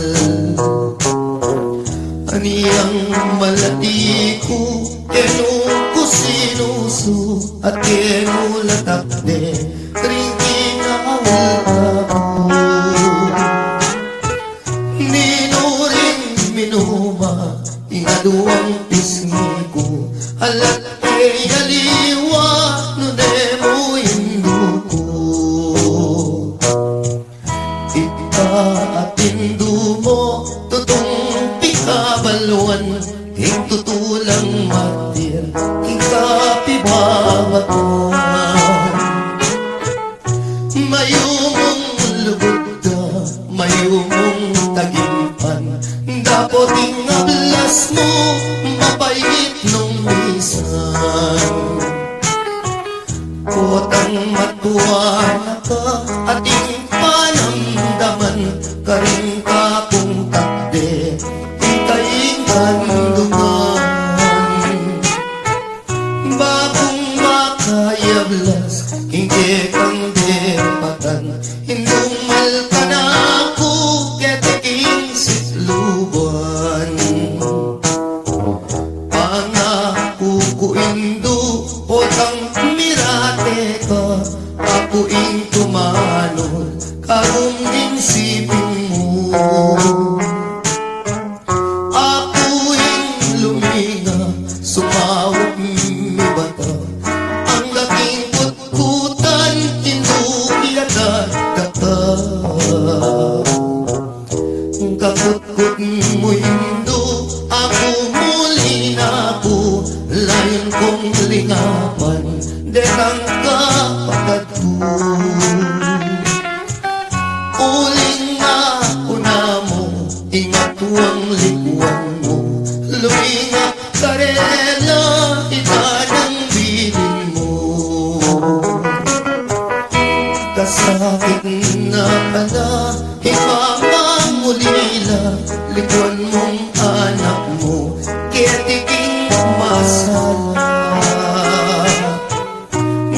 Anyang malati ku, kenu ku sinusu at kenu la takde ring kinaul ku. Ninu ring minuma ing aduang pisngi ku, alat e aliwa nune mu indu ku. Ika at indu mu tutung pikabaluan, ing tutu lang martir ing kapibabatuan. Mayumung lugud da, mayumung taginpan, dapot ing ablas mu mapait nung misan. Potang matua na ka at ing panamdaman, karing kakung takde ing kaing kandungan. Bakung makayablas king kekang depatan, indung mal ka na ku keti king sikluban. Pangaku ku indu, potang mirate ka, aku ing tumanul karung ning siping mu. Aku ing luminga, sumaup mibata, angga king kutkutan, indu, iyatad da ka. Kakutkut mu indu, aku muli na ku, layun kung lingapan detang kapatad ku. Uling aku na mu, ing atuang likuan mu, lumingap karela, ita nang bilin mu. Kasakit na pala ing pamangulila, likuan mung anak mu keti king masala.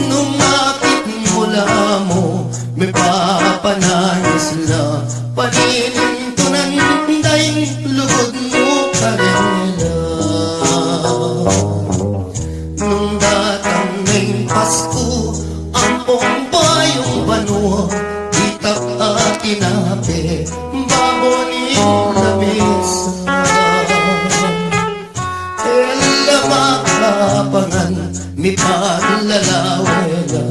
Nung akit mu la mu, mipapanangis la, paninintunan da ing lugud mu karela. Nung datang na ing Pasku, ampong bayung banua, itak a tinape, babo ning lamesa. E la makapangan, mipalalawela,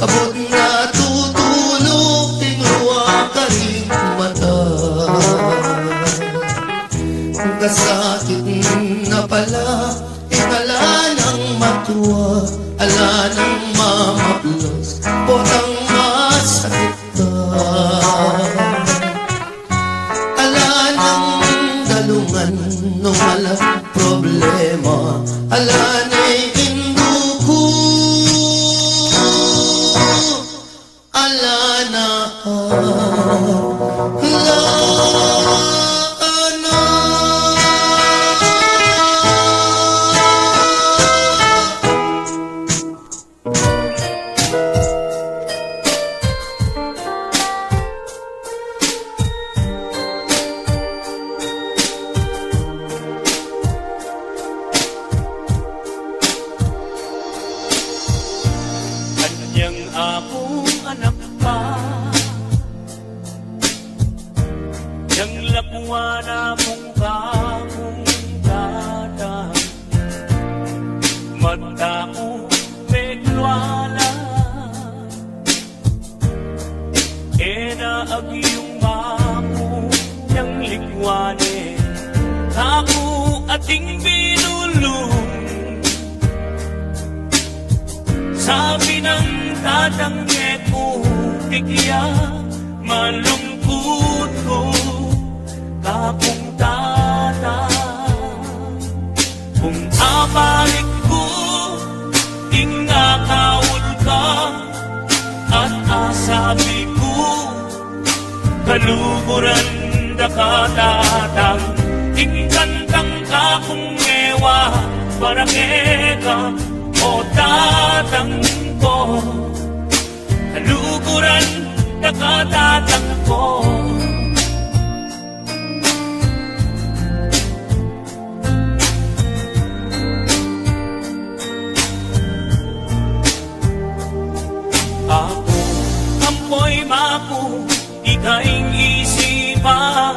kabud na tutulu ing rua karing mata. Kasakit na pala ing ala nang matua, ala nang mamaplos, potang masakit ka. Ala nang dalungan nung alang problema, ala ne indu ku. Aku anak pa, yang lakwan na mung kakung tatang, mata ku meglwalan. E na agyung maku yang likwanan, kaku ating binulung. Sabi nang tatang, e ku pikya malungkut ku kakung tatang. Kung abalik ku, ing akaul ka at asabi ku, kaluguran da ka tatang. Ing kantang kakung mewa para keka, o tatang ku, kaluguran da ka tatang ku. Aku, ampo i maku, ika ing isipan,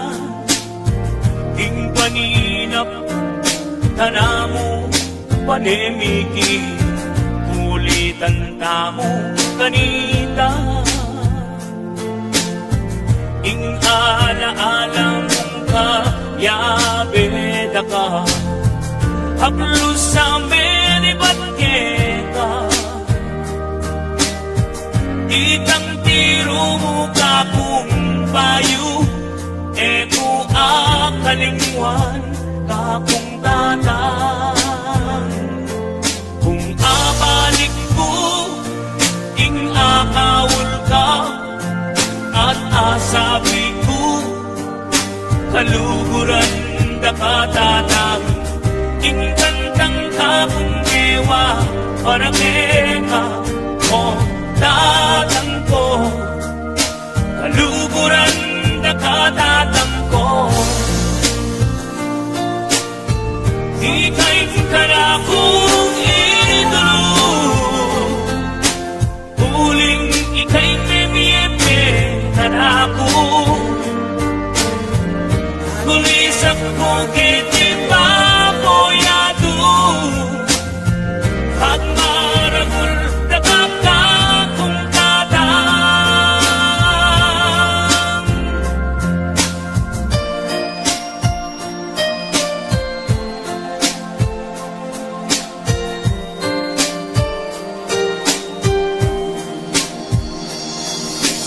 ing paninap tana mu, panemiki, kulitan tamu kanita. Ing ala-ala mung kayabe da ka, aplus sa menibat keka. Itang tiru mu kakung bayu, e ku akalingwan kakung tatang. Kung abalik ku, ing akaul ka at asabi ku, kaluguran da ka tatang. Ing kantang kakung mewa para keka, o tatang ku, kaluguran da ka tatang ku. Ika ing kanakung idulu, uling ika ing mimie kanaku. Kulisak ku keti papoyadu, pagmaragul da ka kakung tatang.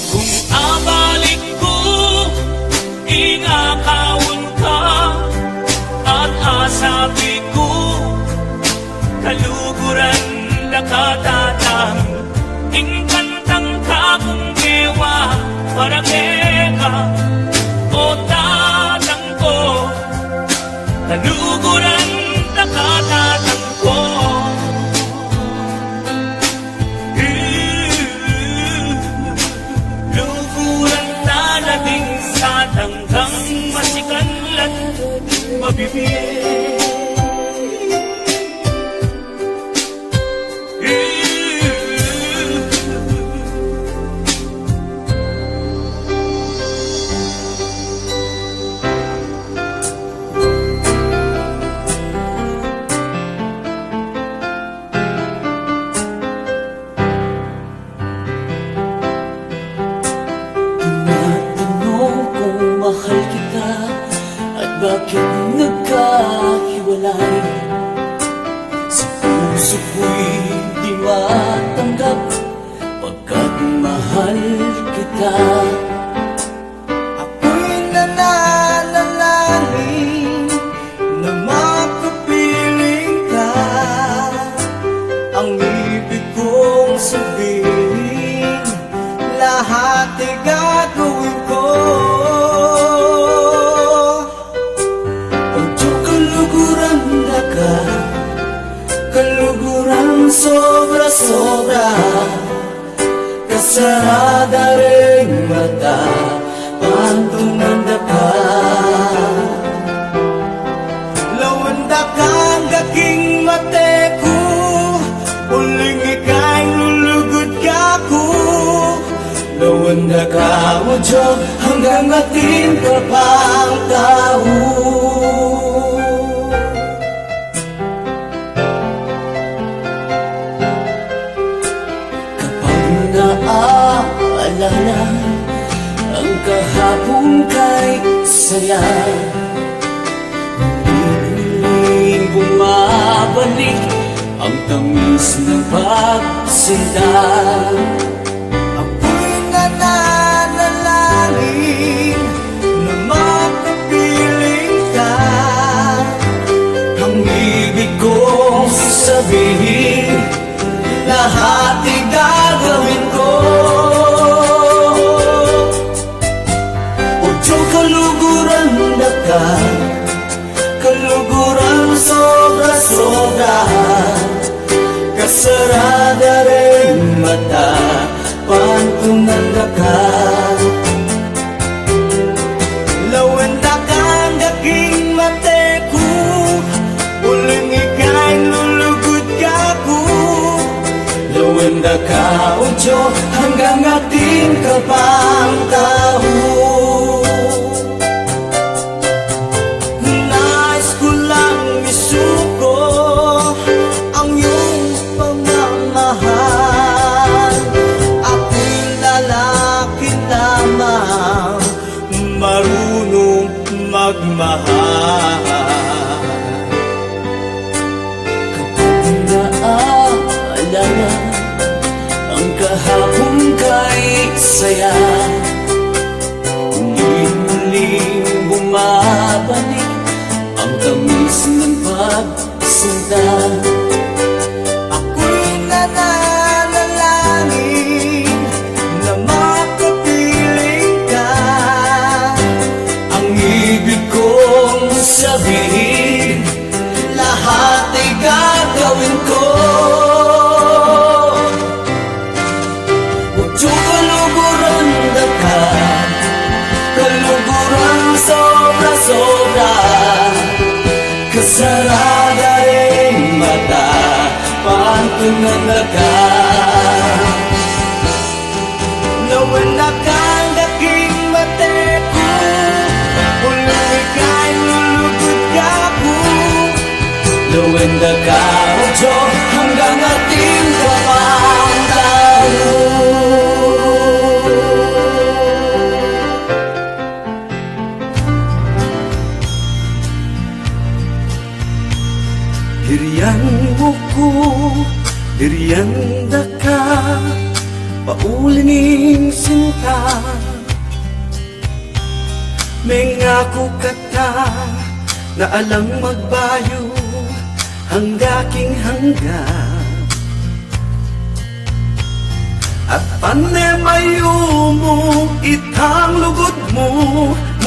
Kung abalik ku, ing akaul ka at asabi ku, kaluguran da ka tatang. Ing kantang kakung mewa para keka, o tatang ku, kaluguran da ka tatang ku. Luguran da la ding tatang kang masikanlan mabibie. Tinatanong kung mahal kita at bakit nagkahiwalay. Sa puso ko'y di matanggap, pagkat mahal kita. Ako'y nananalangin na makapiling ka. Ang ibig kong sabihin, lahat ay gagawin ko. O Diyo, kaluguran da ka, kaluguran sobra-sobra. Kasarada ring mata, pantungan da ka. Lawan da ka angga king mate ku, uling ika ing lulugud kaku. Lawen da ka, O Dios, anggang atin ka pang tau. Kapag naaalala ang kahapon kay saya, muling bumabalik ang tamis ng pagsinta. Ako'y nananalangin na makapiling ka. Ang ibig kong sabihin, lahat ay gagawin ko. O Dios, kaluguran da ka, kaluguran sobra-sobra. Kasarada reng mata, pantunan da ka. Lawen da ka anggang king mate ku, uling ika'y lulugud kaku. Lawen da ka, O Dios, anggang atin ka pang tau. Nais ko lang isuko ang iyong pagmamahal. Ako'y lalaki lamang marunong magmahal. Kapag naaalala ang kahapon kay saya, muling bumabalik ang tamis ng pagsinta. Ako'y nananalangin na makapiling ka. Ang ibig kong sabihin, lahat ay gagawin ko. O Dios, kaluguran da ka, kaluguran sobra-sobra. Kasarada reng mata, pantunan da ka. Lawen da ka anggang king mate ku, uling ika'y lulugud kaku. Lawen da ka, O Dios, anggang atin ka pang tau. Dirian mu ku, dirian da ka, pauli ning sinta. Mengaku kata na alang magbayu angga king angga. At pane mayu mu itang lugud mu,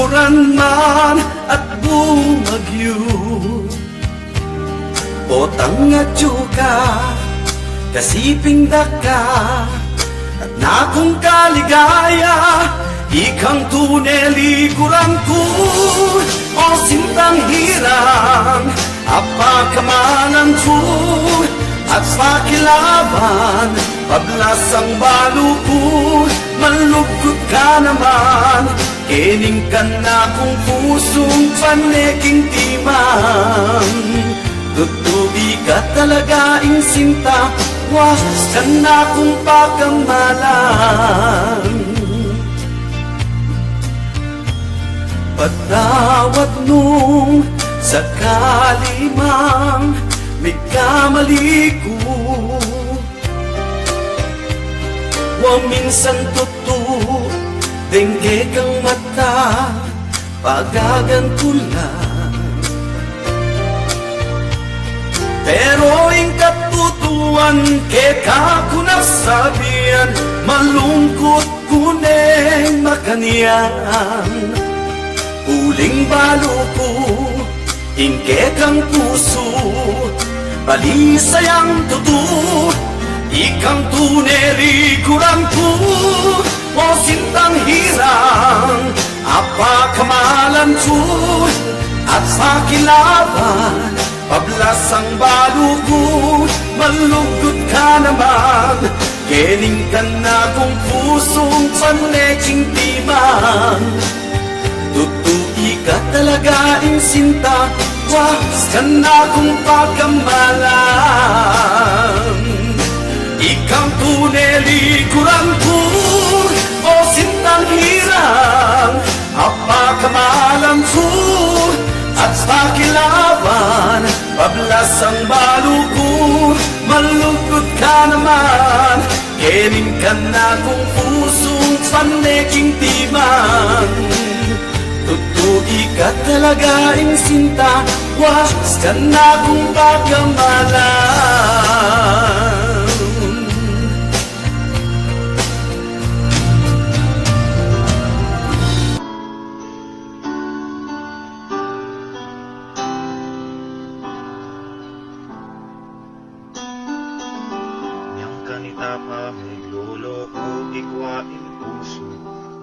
muran man at bumagyu. Potang atyu ka, kasiping da ka, at nakung kaligaya, ikang tune likuran ku, o sintang hirang, apa kamalan ku, at pakilaban, pablasang balu ku, malugud ka naman, kening kanakung pusung pane king timan. Tutu ika talaga ing sinta, wa, kanakung pakamalan. Patawad nung sakali mang mikamali ku. Wa minsan tutu deng kekang mata, pagagan ku la. Pero ing katutuan keka ku na sabian, malungkut ku neng makanyan. Uling balu ku ing kekang pusu, bali sayang tutu, ikang tune likuran ku, o sintang hirang, apa kamalan ku, at pakilaban, Pablasang balu ku, malugud ka naman, kening kanakung pusung pane king timan. Tutu ika talaga ing sinta, wa, sa kanakung pagkamalan. Ikang tune likuran ku, o sintang hirang, a pakamalan ku at pakilaban. Pablasang balu ku, malugud ka naman, kening kanakung pusung pane king timan. Tutu ika talaga ing sinta, wa, sa kanakung pagkamalan. Nyang kanita pa megloloko, ikwa ing pusu,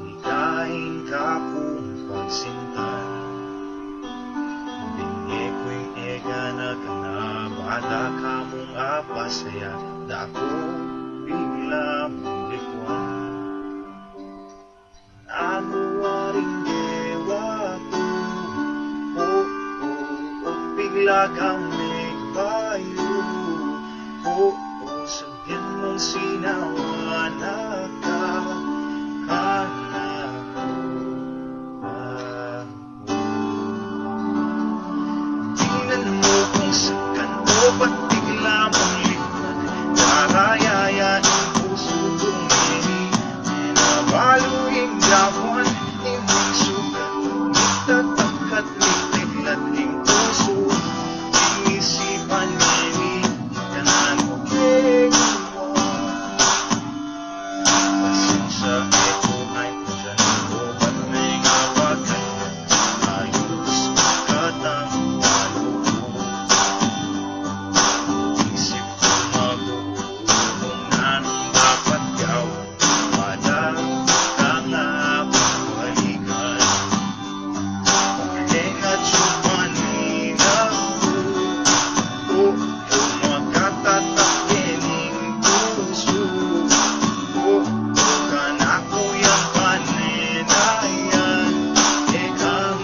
ika ing kakung pagsintan. Binye ku ing egana kana, bala ka mung apasaya, da ku bigla mung likuan. Nanu waring gewa ku? O, o, o, bigla kang megbayu. O, o, sabian mung sinawa na ka kanaku. Dinan mu kung sakan o ba't bigla mung likuan? Daraya ya ing pusu ku ngeni, e na balu ing gawan ning sugat. Migtatangkat, mipeglat ing pusu, ing isipan ngeni, makananu ke guwan? Pasensya, e ku ay pagyan, o ba't mengawakan, ayus katang balu ku. Isip ku magugulo kung nanung dapat gawan, pada ka nga babalikan. Uling atsu pa ning aku, o, o, makatatak kening pusu, o, o, kanaku yang pane na yan, e kang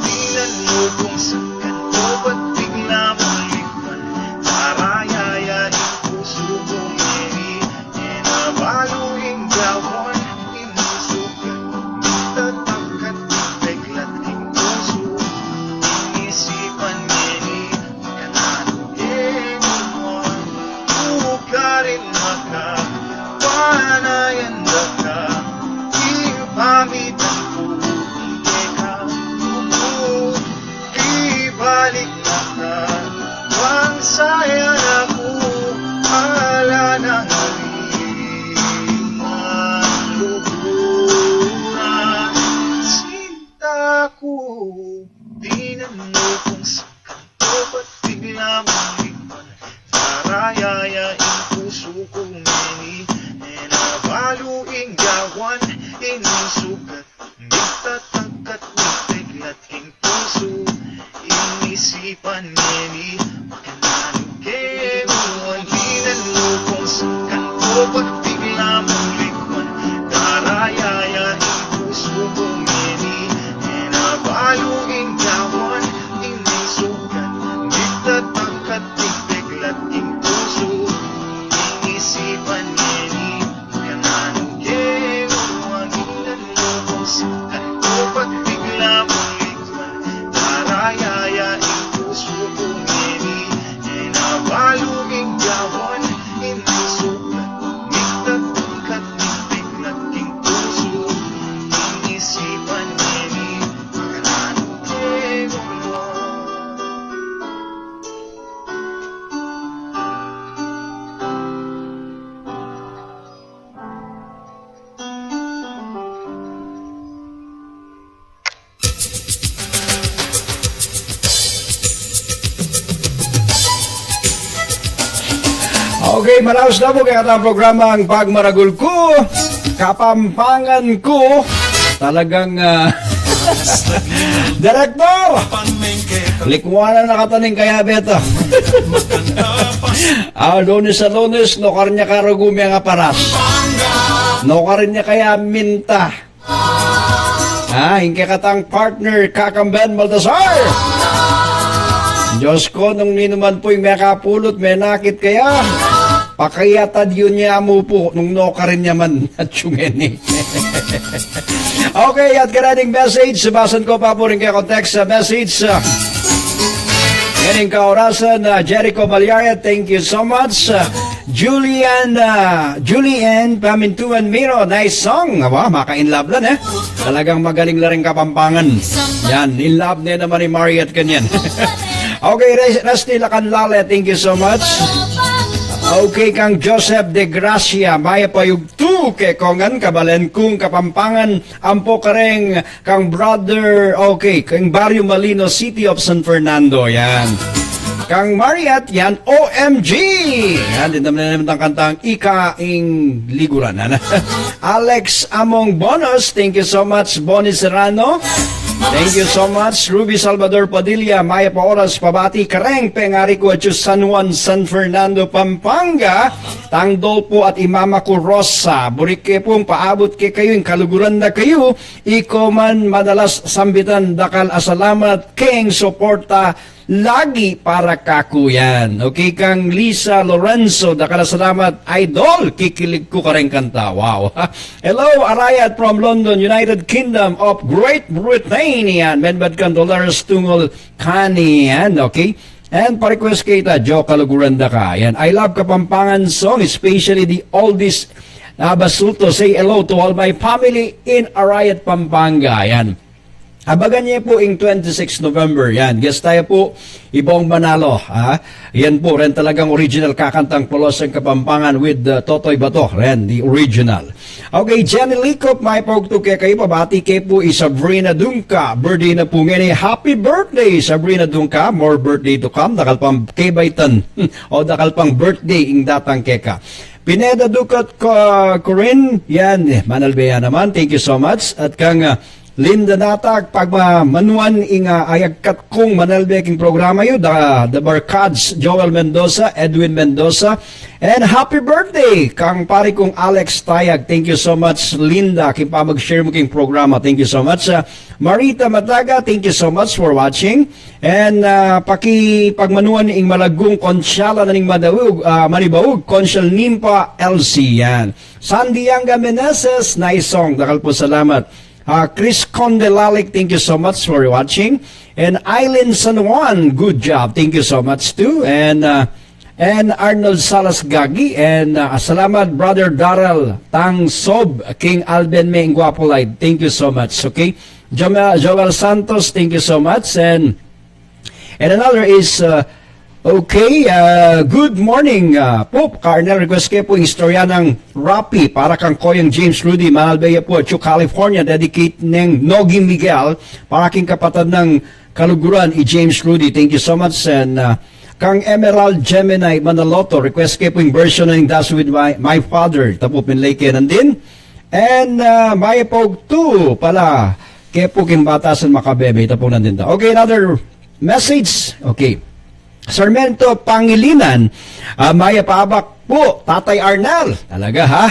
Dinan mu kung sakan o ba't bigla mung likuan? Daraya ya ing pusu ku ngeni, e na balu ing gawan ning sugat. Migtatangkat, mipeglat ing pusu, ing isipan ngeni, makananu ke guwan? Bukarin makapanayan da ka, ing pamitan ku, ing keka lugud. Ibalik na ka, bang sayan aku, ala nang aling luguran. Sinta ku, dinan mu kung sakan o ba't bigla mung likuan? Daraya ya ing pusu ku ngeni, e na balu ing gawan ning sugat. Migtatangkat, mipeglat ing pusu, ing isipan ngeni, makananu ke guwan? Dinan mu kung sakan o ba't bigla mung likuan? Daraya ya ing pusu ku ngeni, e na balu ing gawan ning sugat. Migtatangkat, mipeglat ing pusu, ing isipan ngeni, makananu ke guwan? Dinan mu kung sakan o ba't bigla mung likuan? Daraya ya ing pusu Okay, malaus na pu kekatang programang Pagmaragul Ku, Kapampangan Ku. Talagang, ah, Direktor! Likuanan na kataning kaya beta. Ah, Lunes a Lunes, nukarin ya karugu meng aparas. Nukarin ya kaya minta. Ah, ing kekatang partner, Kakamben Baltasar. Diyos ko, nung ninuman pu ing mekapulot, menakit kaya. Pakayatad yu ne mu pu, nung nukarin ya man, at yung ini. Okay, at karening message, basan ku pa pu ring kekong text message. Ngening kaorasan, ah, Jericho Malyaya, thank you so much. Ah, Julian, ah, Julian Pamintuan Miro, nice song. Aba, maka-in love la ne. Talagang magaling la ring Kapampangan. Yan, in love ne naman i Mariette kanyan. Okay, Res-, Rusty Lacanlale, thank you so much. Okay, kang Joseph De Gracia, mayap a yugtu keka ngan, kabalen kung Kapampangan, ampo kareng kang brother, okay, kang Barrio Malino, City of San Fernando, yan. Kang Mariette, yan, O M G! Yan, din naman naman ang kantang Ika ing Liguran, ano? Alex Among Bonos, thank you so much. Bonnie Serrano, thank you so much. Ruby Salvador Padilla, mayap a oras, pabati kareng pengari ku atyu San Juan, San Fernando, Pampanga. Tang Dolpo at i mama ku Rosa, buri ke pung paabut kekayu ing kaluguran da kayu, iko man madalas sambitan, dakal a salamat keng suporta lagi para kaku, yan. Okay, kang Lisa Lorenzo, dakal a salamat, idol, kikilig ku kareng kanta. Wow. Hello, Arayat from London, United Kingdom of Great Britain, yan. Menbad kang Dolores Tungol Kani, yan. Okay. And pa-request ke ita, Joe, kaluguran da ka. Yan. I love Kapampangan song, especially the oldies, ah, Basulto. Say hello to all my family in Arayat, Pampanga. Yan. Abangan ye pu ing twenty-six November. Yan. Guest taya pu, i Bong Manalo. Ha? Yan pu, ren talagang original kakantang Polosang Kapampangan with, uh, Totoy Bato. Ren, the original. Okay, Jenny Licop, mayap a yugtu kekayu, pabati ke pu i Sabrina Dungca. Birthday na pu ngeni. Happy birthday, Sabrina Dungca. More birthday to come. Dakal pang kebaitan. O dakal pang birthday ing datang keka. Pineda Ducat ko, Corinne. Yan, eh, manalbe ya naman. Thank you so much. At kang, ah, Linda Natag, pagmanuan ing, ah, ayagkat kung manalbe king programa yu, the, the Barkads, Joel Mendoza, Edwin Mendoza, and happy birthday kang pari kung Alex Tayag. Thank you so much, Linda, king pamag-share mu king programa. Thank you so much. Ah, Marita Mataga, thank you so much for watching. And, ah, pakipagmanuan ing malaggung Konsyala na ning Madaug, ah, Manibaug, Konsyal Nimpa L C yan. Sandy Yanga Meneses, nice song. Dakal pu salamat. Ah, Chris Conde Lalic, thank you so much for watching. And Eileen San Juan, good job. Thank you so much too. And, ah, and Arnold Salas Gagi. And, ah, salamat, Brother Daryl Tang Sob, King Alben me ing guapo light. Thank you so much. Okay. Joma-, Joel Santos, thank you so much. And And another is, uh, okay, uh, good morning, uh, Pope Cardinal. Request ke pu ing istorya nang Rapi para kang Koyang James Rudy, manalbe ya pu atyu California, dedicate neng Nogi Miguel para king kapatad nang kaluguran i James Rudy. Thank you so much. And, uh, kang Emerald Gemini Manaloto, request ke pu ing version nang Dance with My, My Father. Ita pu pinlay ke nandin. And, uh, mayap a yugtu pala ke pu king Batasan Makabebe, ita pu nandin ta. Okay, another message. Okay. Sarmiento Pangilinan, ah, mayap a abak pu, Tatay Arnel. Talaga, ha?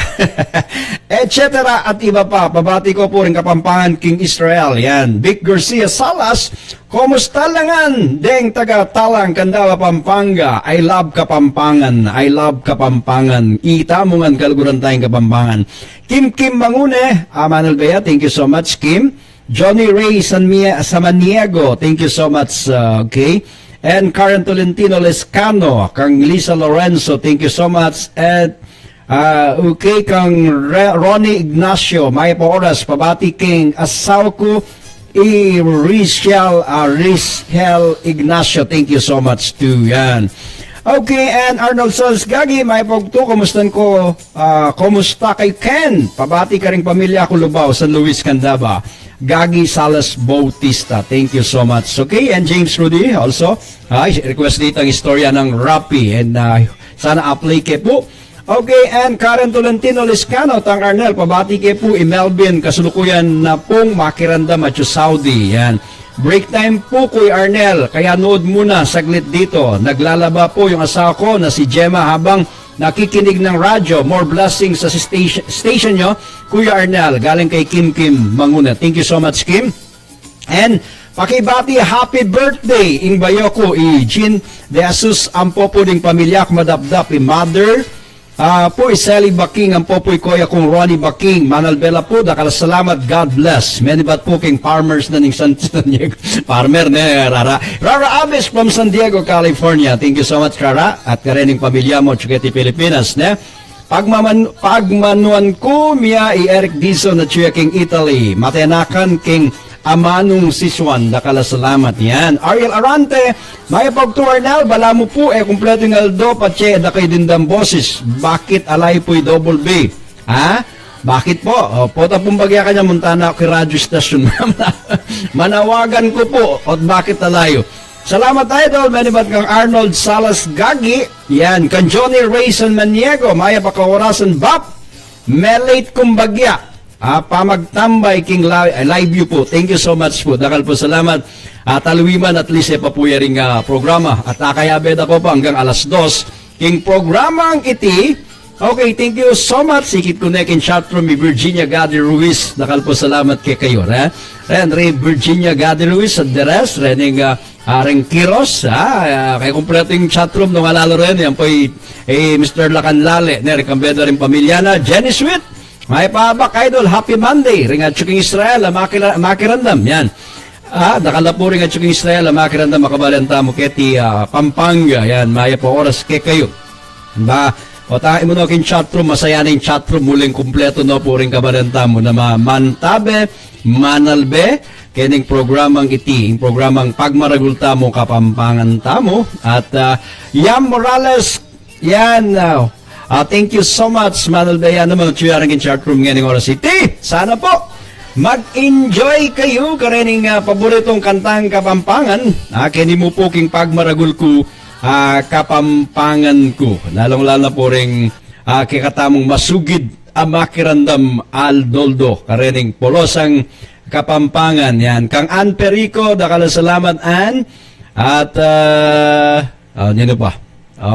Et cetera at iba pa. Pabati ku pu ring Kapampangan king Israel. Yan. Vic Garcia Salas, kumusta la ngan deng taga Talang, Candaba, Pampanga? I love Kapampangan. I love Kapampangan. Ita mu ngan kaluguran tayang Kapampangan. Kim Kim Mangune, ah, manalbe ya, thank you so much, Kim. Johnny Ray San Mie-, Samaniego, thank you so much, uh, okay. And Karen Tolentino Lescano, kang Lisa Lorenzo, thank you so much. And, uh, okay, kang Re-, Ronnie Ignacio, mayap a oras, pabati king asawa ku, i Rachel, ah, Rachel Ignacio, thank you so much too. Yan. Okay, and Arnold Salas Gagi, mayap a yugtu, kumustan ku, ah, kumusta kayu ken? Pabati karing pamilya ku Lubao, San Luis, Candaba. Gagi Salas Bautista, thank you so much. Okay, and James Rudy also, ah, request ditang istorya nang Rapi, and, ah, Sana a-play ke pu. Okay, and Karen Tolentino Liscano, Tang Arnel, pabati ke pu i Melvin, kasulukuyan na pung makiramdam atyu Saudi. Yan. Break time pu, Kuya Arnel, kaya nood muna saglit dito. Naglalaba po yung asawa ko na si Gemma habang nakikinig ng radyo. More blessings sa station, station nyo, Kuya Arnel. Galing kay Kim Kim Manguna. Thank you so much, Kim. And pakibati happy birthday ing bayo ku, i Jean De Jesus, ampo pu ding pamilya ku, madapdap i mother, ah, pu i Sally Baking, ampo pu i koya kung Ronnie Baking. Manalbe la pu, dakal a salamat, God bless. Menibat pu king farmers na ning San Diego. Farmer ne, Rara. Rara Aves from San Diego, California. Thank you so much, Rara. At karening pamilya mu, atyu keti Pilipinas, ne? Pagmaman-, pagmanuan ku mia i Eric Dizon atyu ya king Italy. Matenakan king amanung sisuan, dakal a salamat. Yan. Ariel Arante, mayap a ugtu Arnel, balamu pu e kumpletu ing aldo patse e da kayu dindang bosis. Bakit alayu pu i double B? Ha? Bakit po? O, pota pung bagya kanyan, munta na ku king radyo stasyon. Manawagan ku pu, ot bakit alayu. Salamat, Idol. Menibat kang Arnold Salas Gagi. Yan, kang Johnny Rayson Maniego, mayap a kaorasan, Bap. Me-late kung bagya. Ah, pamagtambay king li-, eh, live view pu. Thank you so much pu. Dakal pu salamat. At aluiman, at least e pa pu ya ring, ah, programa. At akayabe da ku pa anggang alas dos king programang iti. Okay, thank you so much. Ikit ku ne king chatroom i Virginia Gadi Ruiz. Dakal pu salamat kekayu, re. Ren, re Virginia Gadi Ruiz, at the rest, rening, ah, Areng Kiros, ah, ah, kaya kumpletu ing chatroom nung alalu rin, yan pu i, eh, Mister Lacanlale, ne, ring kambe da ring pamilya na, Jenny Sweet, mayap a abak, Idol, happy Monday, ring atyu king Israel, ah, makila-, makiramdam, yan. Ah, dakal na pu ring atyu king Israel, ah, makiramdam, a kabaryang tamu keti, ah, Pampanga, yan, mayap a oras kekayu. Ba, o ta, imu no king chatroom, masaya na ing chatroom, uling kumpletu no pu ring kabaryang tamu, na ma-, mantabe, manalbe, kening programang iti, ing programang Pagmaragul Tamu Kapampangan Tamu. At, ah, Yam Morales, yan, ah, ah, thank you so much, manalbe ya naman, atyu ya rin king chatroom ngening oras iti. Sana pu, mag-enjoy kayu karening, ah, paboritung kantang Kapampangan. Ah, keni mu pu king Pagmaragul Ku, ah, Kapampangan Ku. Lalung-lalu na pu ring, ah, kekatamung masugid a makiramdam aldo-aldo karening polosang Kapampangan. Yan. Kang Ann Perico, dakal a salamat, Ann. At, ah, ah, nino pa?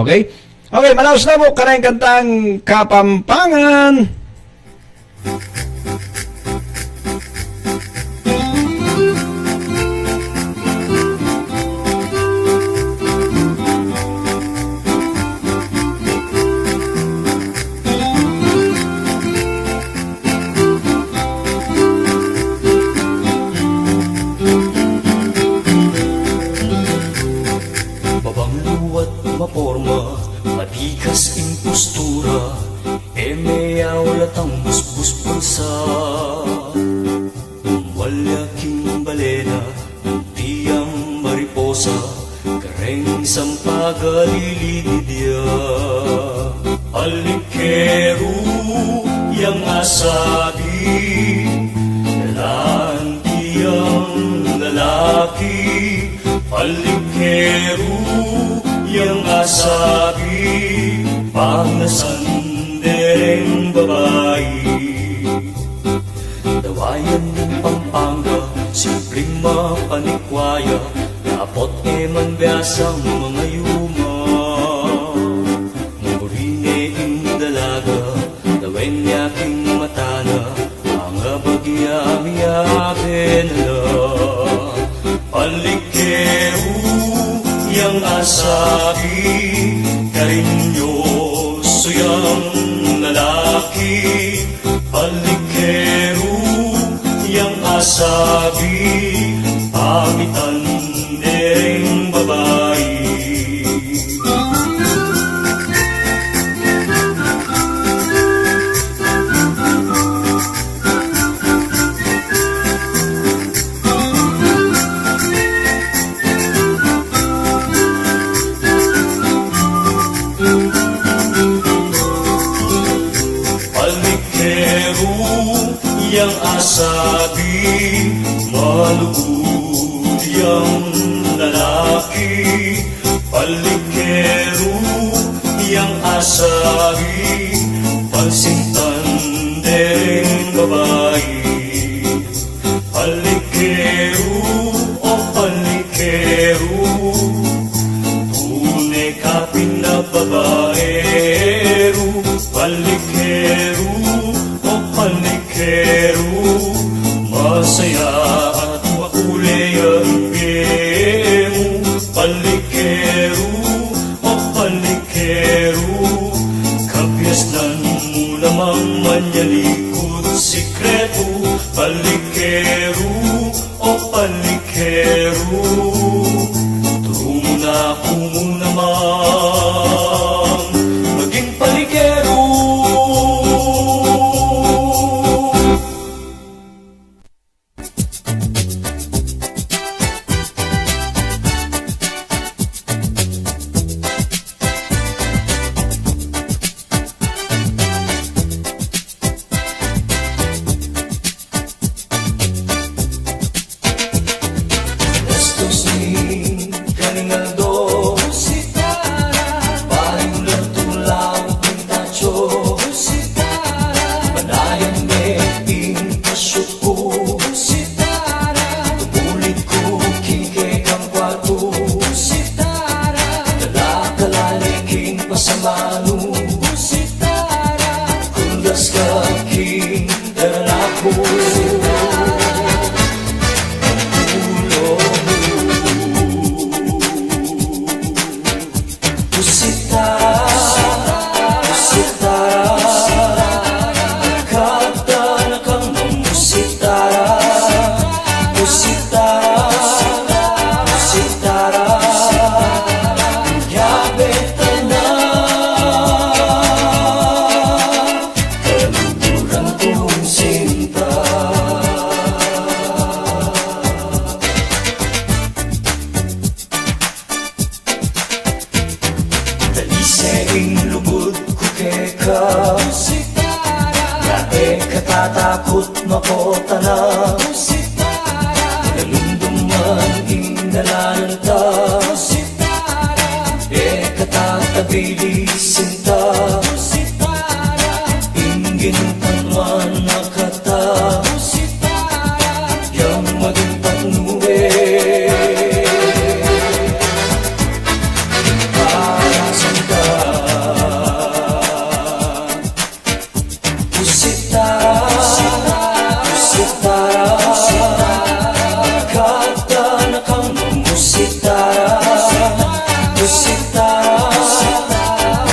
Okay? Okay, malaus na pu kareng kantang Kapampangan. Mabanglu at maporma, matikas ing postura, e me aulat ang busbus bulsa. Umwal ya king balena, tiang mariposa, kareng sampag a liligid ya. Alikeru yang asabi, lalanti yang lalaki, alikeru yang asabi, pagnasan dereng babai. Dawayan ning Pampanga, simpling mapanikwa ya, dapot e man biasang mangayuma. Muri ne ing dalaga, dawen ya king mata na, angga bagya miyabe na la. Alikeru yang asabi, karinyoso yang lalaki. Alikeru yang asabi, pamitan dereng babai. Alikeru yang asabi, malugud yang lalaki. Alikeru yang Sabi, pansintan deng babai. Palikeru, o palikeru, tune ka pin a babaeru. Palikeru, o palikeru, masaya at makulay a bie mu. Palikeru, o palikeru, kabiasnan mu namang manyalikut sikretu. Palikeru, o palikeru, turu mu na ku mu namang maging palikeru. Alas dos ning kaning aldo, bayu la tulang pintadyo, manayan me ing pasyuk ku. Tumulit ku king kekang kuartu, dala-dala ne king pasamanu, kundas ka king daranak mu. Ang ulo mu. Pusitara, pusitara, kata na kang mamusitara. Pusitara, pusitara, yabe ta na. Kaluguran kung sinta. Dalise ing lugud ku keka, ya e ka tatakut, makota na. Kalumduman ing dalanan ta, e ka tatabili sinta. Ing ginupan man a kata, yang maging patnube, para sinta. Pusitara, pusitara, kata na kang mamusitara. Pusitara, pusitara,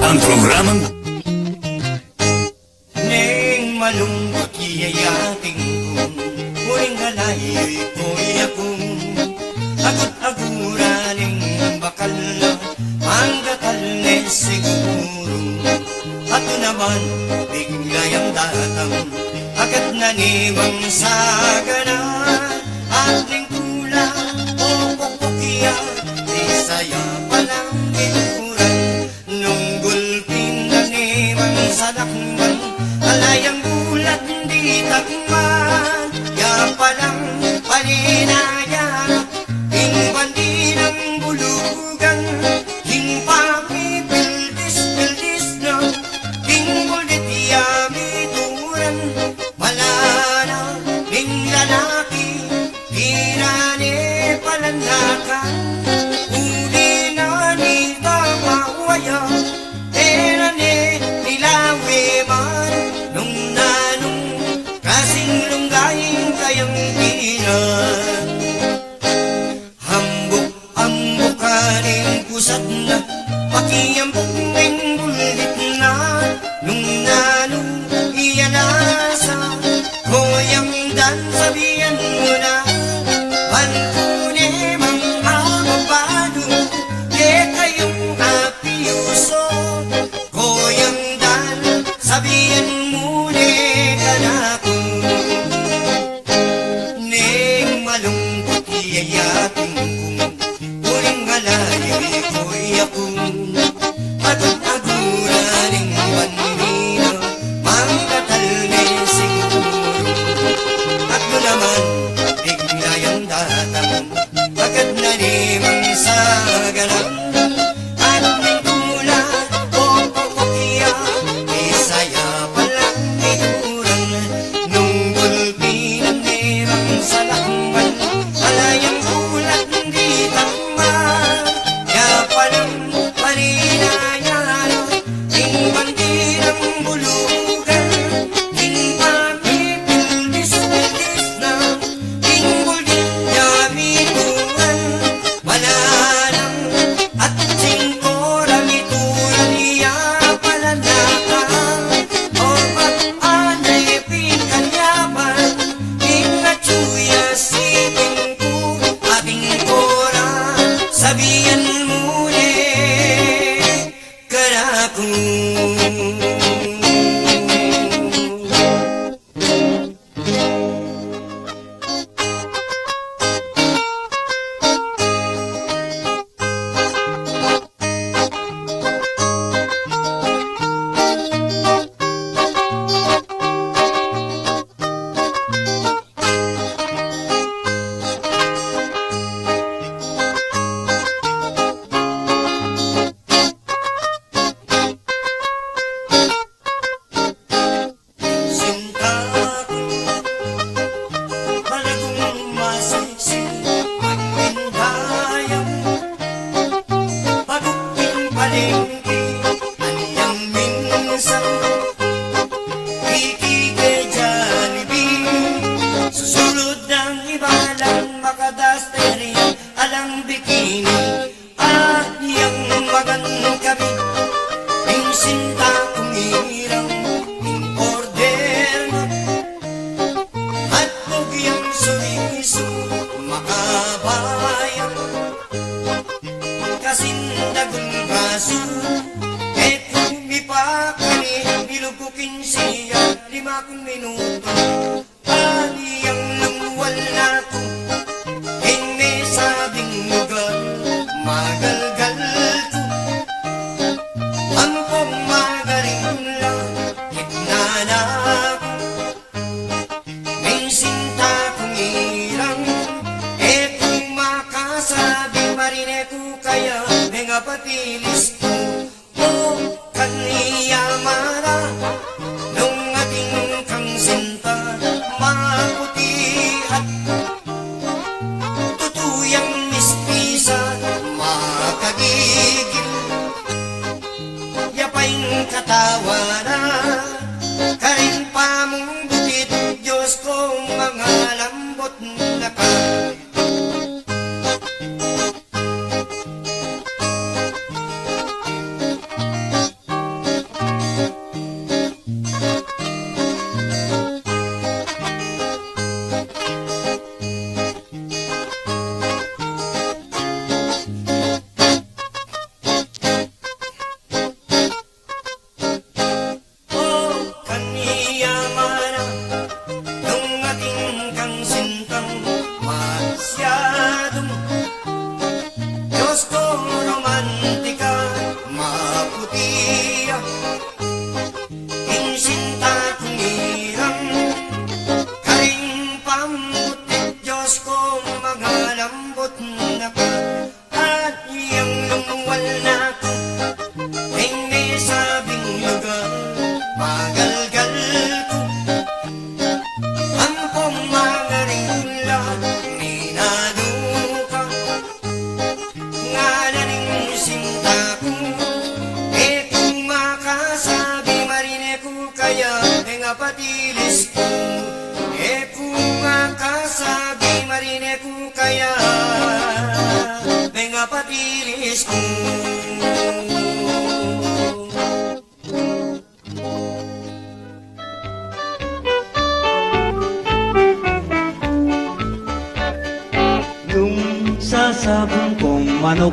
Ang programang Neng malungkut ya ating kung, uling alayuy ko ya kung, agut-agura ning bakal na, manggatal ne siguru. At naman, bigla yang datang, agad na nimang sagana, at ning kula, o pokpok ya, di saya palang ituran. Nung gulpin na nimang salakman, ala yang bulat di takman, ya palang paninaya, ing bandi nang bulugan, ing pamipildis-pildis na, ing buldit ya mituran, malana, ing lalaki, Di na ne palanakan, uli na ni tama waya, e na ne nilawe man, nung nanung kasing lunggaing kayang dinan. Hambuk-hambukan ing pusat na, pakiambuk ning buldit na, nung nanu iya nasa, Koyang Dan, sabian mu na, ban ku ne mang ababalu, kekayung apiuso. Koyang Dan, sabian mu ne kanaku, neng malungkut ya ating kung, uling alayuy ko ya kung, agut-agura ning bandi na, manggatal ne siguru. At nu naman, bigla yang datang, agad na nimang sagana, at ning kula, o pokpok ya, di saya palang ituran. Nung gulpin na nimang salakman, ala yang bulat di takman, ya palang paninaya na, ing bandi nang bulugan, ing pamipildis-pildis na, ing buldit ya mituran, malanang at singkora mituran ya palanaka, o pag-anay pingkanyaman, ing atsu ya siping ku, ating kora, sabian mu ne kanaku. Sinta ku, malagung masisi, magpindayaw, paguping palengke, anyang minsan, kikike Jollibee, susulud nang ibalang makadasteria, alang bikini, Anyang magan kami, ing sinta kung irang, ing order na, at bug yang surisu, makabayang, kasindagun kasu, e ku mipakani, ilugku king siya, lima kung minutu. Anyang lungwal na ku, ing mesabing lugar, magalgal ku. Ampong magaring la, itna na ku. Ing sinta kung irang, e ku makasabi, marine ku kaya, mengapatilis ku. O kanya mara, nung atin kang sinta, maputi at tutu yang mistisan, makagigil. Ya pa ing katawa na, karin pa mung butit, Diyos ko, mangalambot na ka. Ang sintang masyadong, Diyos ko, romantika, maputi ya. Ing sinta kung ilang karing pambuti, Diyos ko, mangalambot na ka. At yang lumuwal na ku, ing mesabing lugar, magalgal ku. Ampong mangaring lahat, minadu ka. Ngana ning sinta ku, e ku makasabi, marine ku kaya, e nga patilis ku. E ku makasabi, marine ku kaya, e nga patilis ku. Nung sasabung kong manok,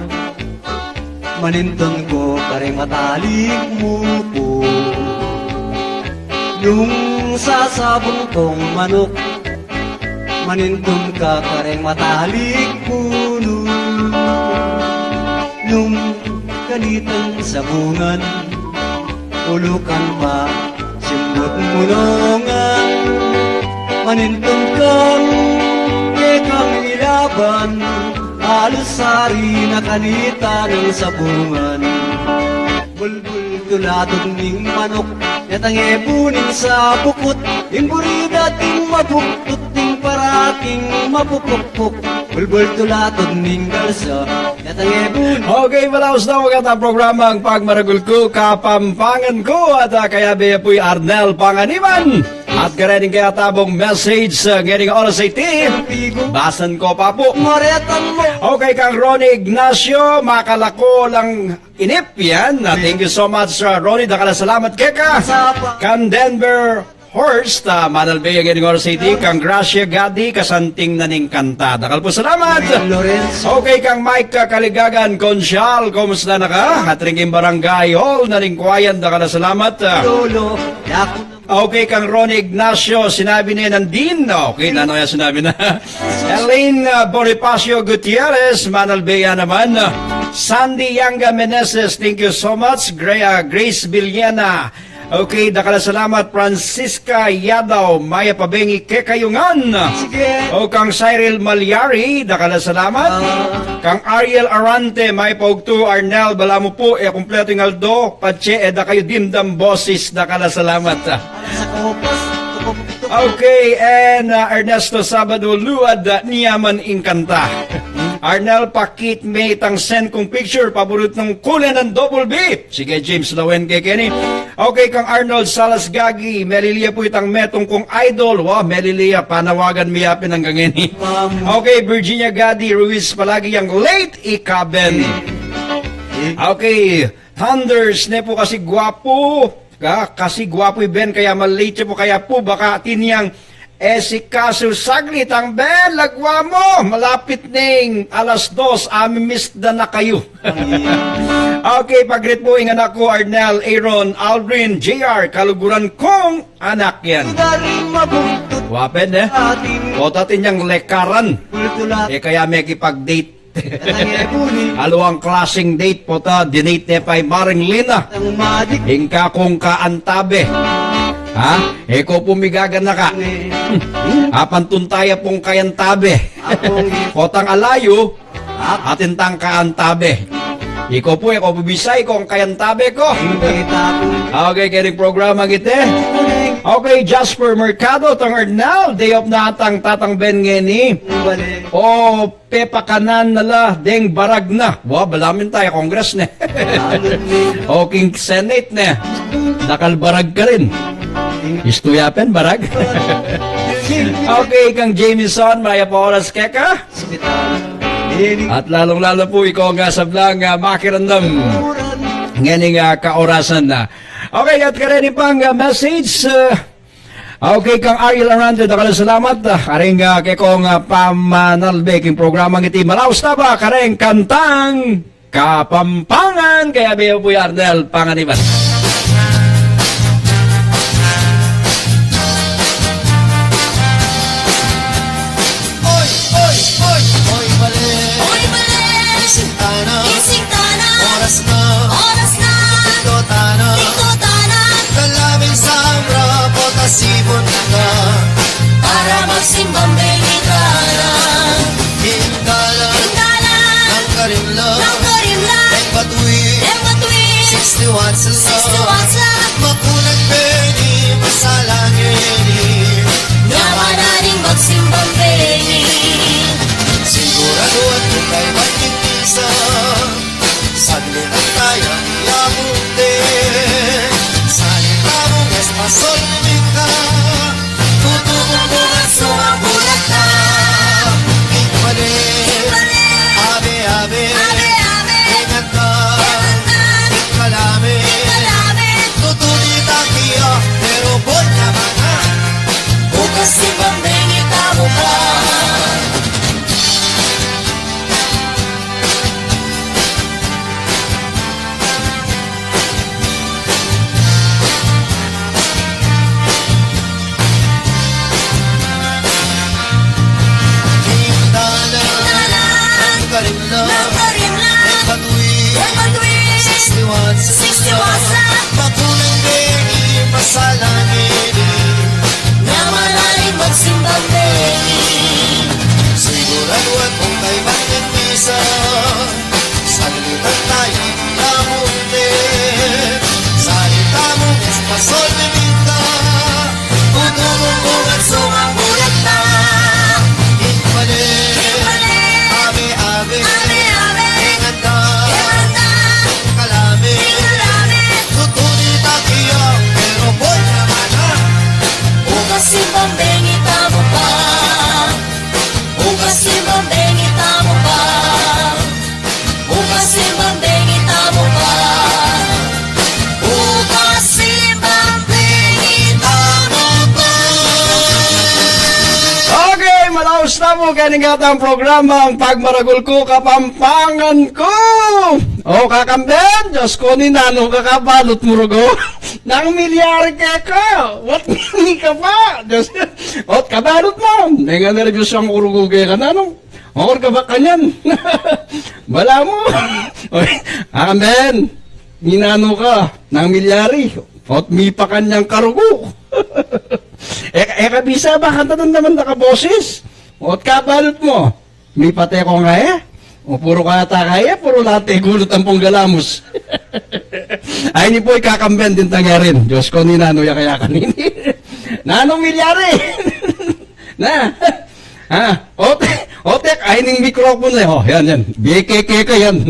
manintun ko kareng matalik mu pu. Nung sasabung kong manok, manintun ka kareng matalik punu. Nung kanitang sabungan, ulukan pa simbut mulungan. Manintun kang kekang ilaban, alus ari na kanita nang sabungan. Bulbul tulatud ning manok, netang ebu ning sabukut, ing burida ting mabuktut, ing parating mapupukpuk. Bulbul tulatud ning galsa, netang ebu ning Okay, malaus na magandang programang Pagmaragul Ku, Kapampangan Ku, at, ah, kayabe ya pu'y Arnel Panganiban. At karening kayatabung message, ah, ngening oras a iti, basan ko pa pu. Maretang mo. Okay, kang Ronnie Ignacio, makalako lang inip yan. Ah, thank you so much, ah, Ronnie. Dakal a salamat keka. Kang Denver Horst, ah, manalbe ya ngening oras a iti. Kang Gracia Gadi, kasanting na ning kanta. Dakal pu salamat. Lorenzo. Okay, kang Mike, ah, Kaligagan Conchal, kumusta na ka? At ring king barangay hall na ning kwayan, dakal a salamat, ah. Lolo, yaku Okay, kang Ronnie Ignacio, sinabi ne nandin. Okay, nanu ya sinabi na? Elaine, uh, Bonifacio Gutierrez, manalbe ya naman. Uh, Sandy Yanga Meneses, thank you so much. Gra-, uh, Grace Villena, okay, dakal a salamat. Francisca Yadaw, mayap a bengi kekayu ngan. Sige. O kang Cyril Malyari, dakal a salamat. Ah. Kang Ariel Arante, mayap a ugtu. Arnel, balamu pu, e kumpletu ing aldo, patse e da kayu dimdam bosis, dakal a salamat. Okay, and, uh, Ernesto Sabado Luad, uh, niyaman ing kanta. Arnel, pakit me itang send kung picture, paborito nung kule ng double B. Sige, James Lawen, kekeni. Okay, kang Arnold Salas Gagi, melilia pu itang metung kung idol. Wa, melilia, panawagan mi ya pin anggang ngeni. Okay, Virginia Gadi Ruiz, palagi yang late, ika Ben. Okay, Thunders, ne pu kasi gwapu. Ka, kasi gwapu i Ben, kaya ma-late ya pu, kaya pu, baka atin yang e si kasu saglit ang Ben, lagwa mu, malapit ning alas dos, amimiss da na kayu. Okay, pag-greet pu ing anak ku, Arnel, Aaron, Aldrin, J R, kaluguran kung anak yan. Wa pin, e? O't atin yang lekaran. E kaya mekipag-date. Aluang klasing date, pota, dinate ne pa i Maring Lina. Ing kakung kaantabe. Ha? E ko pu migaganaka. Apantun taya pung kayantabe. Potang alayu, atin tang kaantabe. Iko pu, e ko pu bisa, iko ang kayantabe ko. Okay, kaya ning programa kiti. Okay, Jasper Mercado, tang Arnel, day off na tang Tatang Ben ngeni. O, pepakanan na la deng barag na. Wa, balamu ing taya Congress ne. O king Senate ne. Dakal barag karin. Istu ya pin barag. Okay, kang Jameson, mayap a oras keka. At lalung-lalu pu iko nga sablang, ah, makiramdam ngening, ah, kaorasan na. Okay, at kareni pang, ah, message, ah, Okay, kang Ariel Arante, dakal a salamat. Ah, karing, ah, kekong, ah, pamanalbe king programang iti, malaus na ba kareng kantang Kapampangan, kayabe pu i Arnel Panganiban. Simbang bengi dalan. Ing dalan. Ing dalan. Nang karimlan. Nang karimlan. Ing batuin. Ing batuin. Sixty watts la. Sixty watts la. Makulang bengi, masalang ini. Nyaman na ring magsimbang bengi. Sigurado at tukay magkikisa. Saglit ang tayang yabuti. Salita mung espasol mika. Tutukan ko nga sumambulat na. Ing mali. Ing mali. Abe, abe. Abe, abe. Ingat ka. Ingat ka. Ing kalami. Ing kalami. Tutu di takiya, pero bon naman na. Bukas simbang bengi tamu pa. Ing dalan, nang karimlan, nang karimlan, ing batuin, ing batuin, sixty watts, sixty watts la. Makulang bengi, masalang ini. Nyaman na ring magsimbang bengi. Sigurado at kung kay magmimisa. Saglit ang tayang yabuti. Salita mung espasol mika. Tutukan ko nga sumambulat na. Ing mali. Ing mali. Abe, abe. Abe, abe. Ingat ka. Ingat ka. Ing kalami. Ing kalami. Tutu di takiya, pero bon naman na. Bukas simbang bengi tamu pa. Bukas simbang bengi tamu pa. Bukas simbang bengi tamu pa. Bukas simbang bengi tamu pa. Okay, malaus na mu keni ing ating programang Pagmaragul Ku Kapampangan Ku. O, Kakamben, Dios ku, ninanu ka, kabalut mu rugu? Nang milyari keka, wat ngeni ka pa? Dios, ot kabalut mu. Neng nerbyos yang ku rugu keka, nanu? Okor ka ba kanyan? Bala mu. Oy, Kakamben, ninanu ka, nang milyari, ot mipakanyan ka rugu? E, e ka bisa ba, kanta damdaman da ka bosis? Ot kabalut mu. Mipate ko nga e. O puru kaya ta kaya, puru late gulut ampong galamus. Ay, ini pu i Kakamben ding tangerin. Dios ku, ninanu ya kaya kanini? Nanu milyari? Na. Ha? Otek, otek, ay ning mikropono e. O, yan, yan. Bikeke ka yan.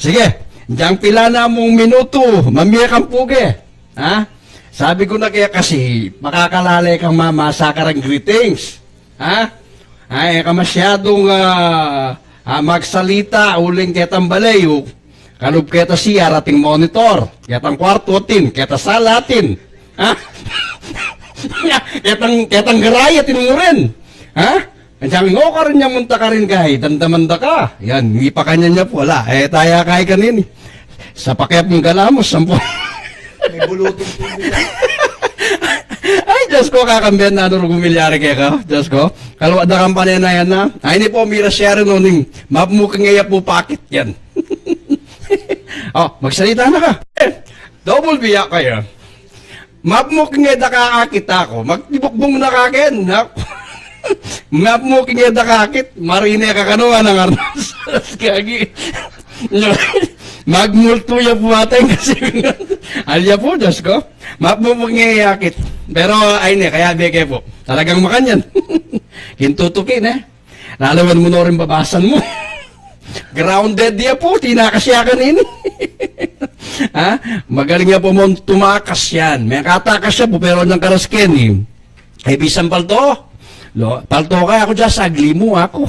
Sige. Dyang pila na mung minutu, mamie kang puge. Ha? Sabi ku na kaya kasi, makakalale kang mamasa kareng greetings. Ha? Ay, e ka masyadung, ah, ah, magsalita uling ketang bale, o kalub keta C R ating monitor, ketang kwartu atin, ketang sala atin. Ha? Ketang, ketang garai atin mu rin. Ha? Agyang, o, karin ya munta karin kay, damdaman da ka. Yan, mipakanyan ya pu, ala. E, taya kay kanini. Sa pakyap mung galamus, sampu. May bulutung pu. Ay, Dios ku, Kakamben, nanu rugu milyari keka? Dios ku. Kalwa da kang panenayan na. Ay, ini pu, mira siya rin, o, ning mapmukeng e ya pu pakit yan. O, magsalita na ka. E, double biya kaya. Mapmukeng e da ka akit, aku magtibukbung na ka ken, ha? Mapmukeng e da ka akit, marine ka kanu, anang armas. Kagi. Magmultu ya pu ata ing kasi. Alya pu, Dios ku. Mapmukeng e akit. Pero, ay ne, kaya beke pu. Talagang makanyan. Kintutuki ne. Lalawan mu no ring babasan mu. Grounded ya pu, tinakas ya kanini. Ha? Magaling ya pu mung tumakas yan. Mekatakas ya pu, pero nang karas keni. E, bisan palto. Lo, palto ka, aku dyan, sagli mu, aku.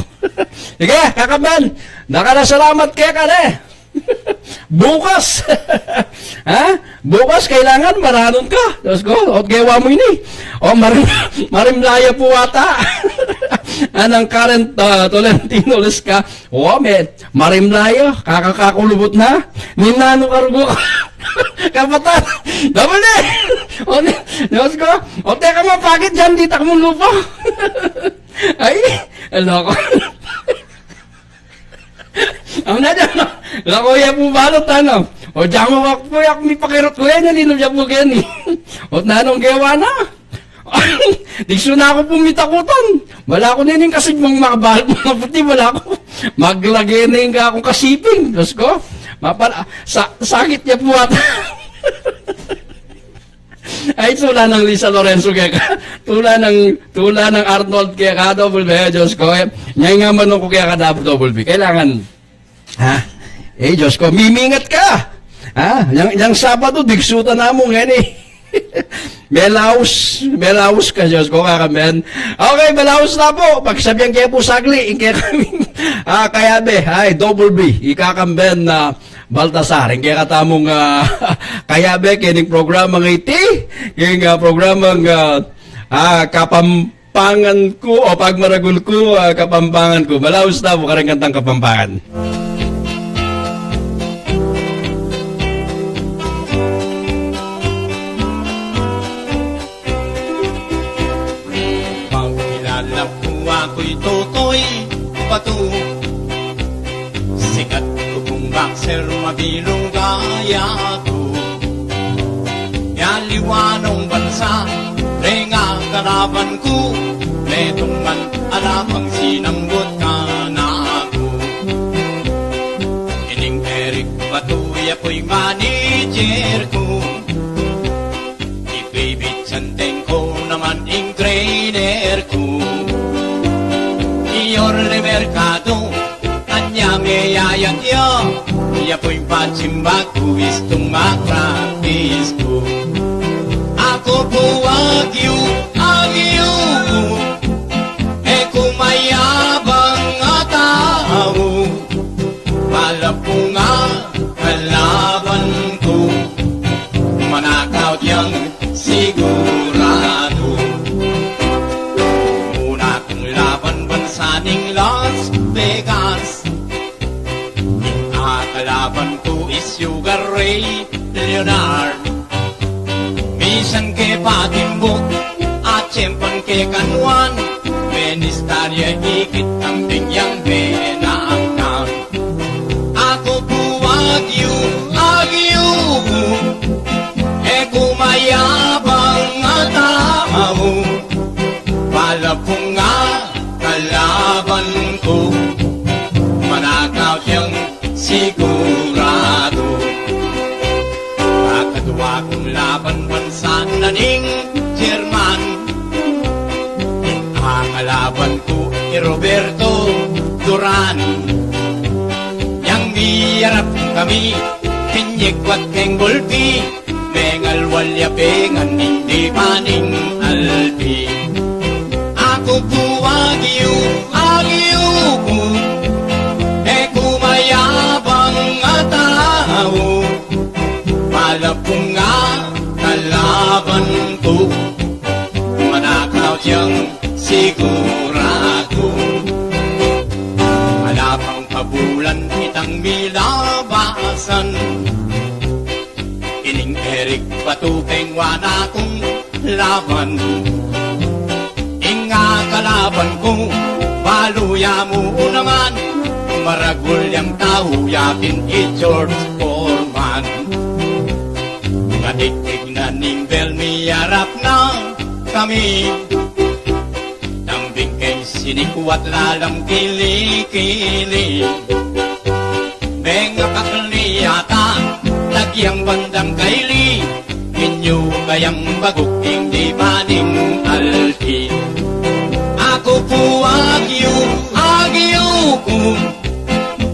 Sige, Kakamben. Dakal a salamat keka ne. Bukas. Ha? Bukas kailangan maranun ka. Dios ku, ot gewa mu ini. O, marim-, marimla ya pu ata. Anang Karen, ah, Tolentino Lisca. O, me, marimla ya. Kakakakulubut na. Ninanu ka rugu? Kapatan. Double ne. O, ni, Dios ku. O, teka, mapakit dyan, ditak mu lupa. Ay, loko. Ang na dyan, no? Lako ya pu balu, tano. O, dyan mu wak pu, yak mipakirut ku yan, nalinu ya pu keni. Ot nanung gewa na? Diksu na ku pung mitakutan. Bala ku ne ning kasigmang makabalu, mga puti, bala ku. Maglage ne ing kakung kasiping. Diyos ko. Mapala, sa, sakit ya pu ata. Ay, tula nang Lisa Lorenzo keka. Tula nang, tula nang Arnold keka, Double B, Diyos ko, e. Nya ing amanu ku keka, Double B. Kailangan Ha? E, Diyos ko, mimingat ka. Ha? Yang, yang Sabado, diksu ta na mu ngeni. Melaus, melaus ka, Diyos ko, kakamben. Okay, melaus na pu. Pagsabian ke pu sagli, ing kekami, a, kayabe, ay, Double B, i kakamben na Baltasar, ing kekatamung, a, kayabe, kening programang iti, king, a, programang, a, a, Kapam-, pangan ku, o pagmaragul ku, a, Kapampangan ku. Melaus na pu kareng kantang Kapampangan. Pagkilala ku, aku i Totoy Batu. Sikat ku kung boxer, mabilug gaya ku. Mialiwa nung bansa, deng kalaban ku, metung man ala pang sinambut kanaku. Ining Eric Batu, ya pu'y manager ku. I Baby Chandeng ko naman ing trainer ku. I Orly Mercado, anya meyayat ya, ya pu'y patsimbag ku, istung ma-practice ku. Aku pu agyu, agyu, e ku mayabang a tau. Palapunga kalaban ku, manakaw yang siguradu. Una kung laban bansa ning Las Vegas. Ing kalaban ku i Sugar Ray Leonard. Misan ke patimbuk, a tiyempan ke kanuan, ministar ya ikit tambing yang benaknan. Aku pu agyu, agyu, e ku mayabang a tau, palapunga kalaban ku, manakaw yang siguradu. Akadwa kung laban bansa na ning German. Ing kalaban ku i Roberto Duran. Yang miyarap kami, kinyigwat keng gulpi, mengalwal ya pengan ing dipa ning alpi. Aku pu agyu, agyu ku, e ku mayabang a tau, palapunga kalaban ku, manakaw yang siguradu. Ala pang pabulan itang milabasan. Ining Eric Batu pengwa na kung laban. Ing kalaban ku, balu ya mu naman, maragul yang tau ya pin i George Foreman. Katigtig na ning bel, miyarap na kami. Tambing keng siniku at lalam kili-kili. Mengapakal ni yata, lagyang bandang kaili. Inyu kayang baguk ing dipa ning alki. Aku pu agyu, agyu ku,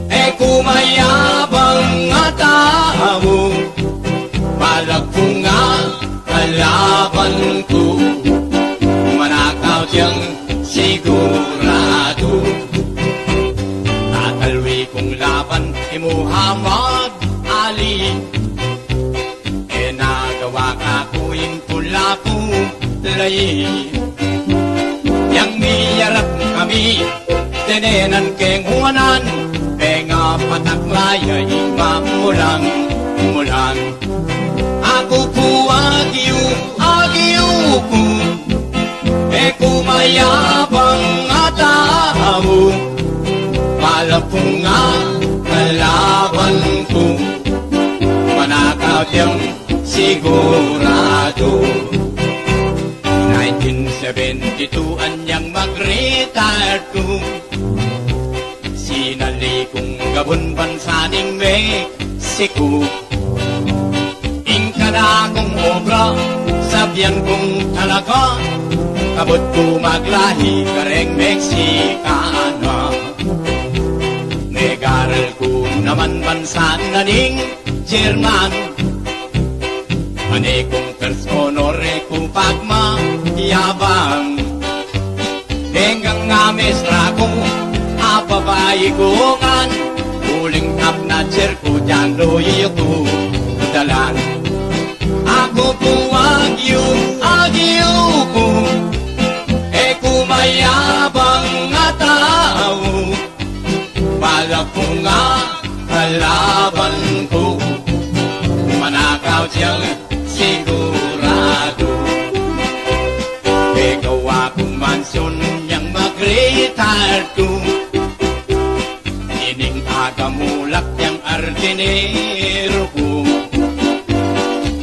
e ku mayabang a tau. Palapunga kalaban ku, manakaw yang siguradu. Tatalwi kung laban i Muhammad Ali. E na gawa kaku ing pula ku layi. Yang miyarap kami, denenan keng uanan, pengapatak la ya ing mamulang-mulang. Aku pu agyu, agyu ku, e ku mayabang a tau. Palapunga kalaban ku, manakaw yang siguradu. Nineteen seventy Ditu anyang mag-retired ku, sinali kung gabun bansa ning Mexico. Ing kanakung obra, sabian kung talaga, kabud ku maglahi kareng Mexicana. Megaral ku naman bansa na ning German. Ane kung first honor e ku pagmayabang. Deng angga mestra ku, ababai ku ngan, uling tap na chair ku, dian lu yu ku dalan. Aku pu agyu, agyu ku, e ku mayabang a tau. Balak ku nga kalaban ku, manakaw yang siguradu. Megawa kung mansyon yang mag-retired ku, ining agamulak yang hardinero ku.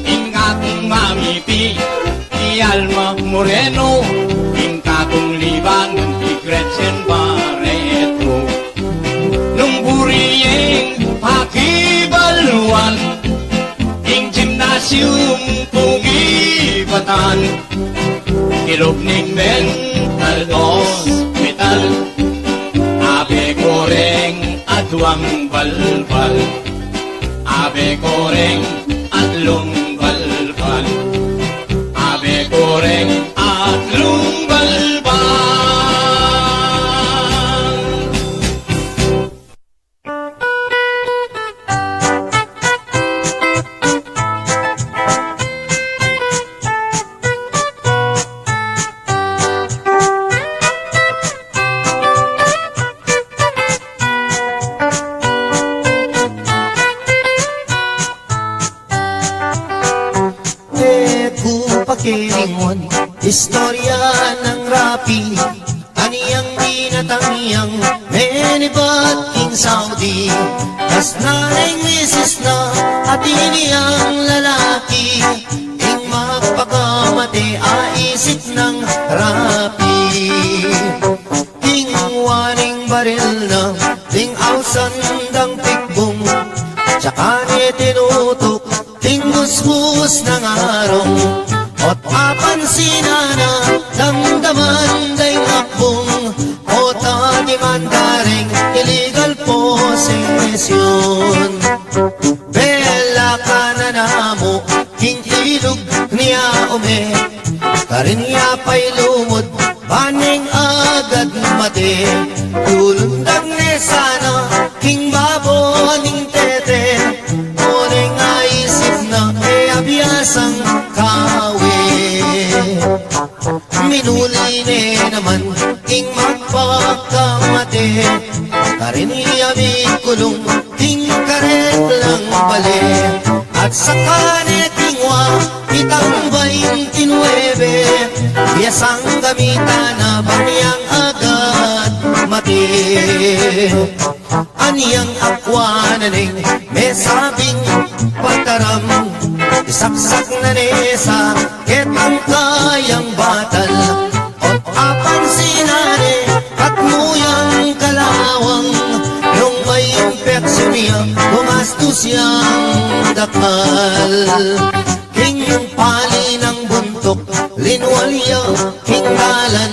Ing akung mami pi, i Alma Moreno, ing kakung libangan i Gretchen Barreto. Nung buri yeng pakibaluan, ing gymnasium kung ibatan, kilub ning mental hospital, abe ku reng aduang balbal. Abe ku reng atlung balbal. Abe ku reng atlung balbal. E ku pa kelinguan istorya nang Rapi, anyang binatang yang menibat king Saudi. Kasnan ing misis na at ini yang lalaki, ing magpakamate a isip nang Rapi. King waning baril na, king ausan dang pikbung, tsaka ne tinutuk, king busbus nang arung. O't apansinan na, damdaman da ing akbung, o't a demanda reng illegal possession. Bela ka na namu, king ilug nia ume, karin ya pa'y lumud, ban neng agad mate. Lulundag ne sana king babo ning tete, o neng aisip na e abiasang kawe. Minuli ne naman ing magpakamate, karin ya mikulung king karetlang bale. At saka ne king wa itang baintinuebe, biasang gamitan na ban yang agad mate. Anyang akwa na neng mesabing pataram, isaksak na ne sa ketang kayang batal. O't apansinan ne, katmu yang kalawang, nung may impeksyon ya, gumastus yang dakal. King pali nang buntuk, linwal ya king dalan,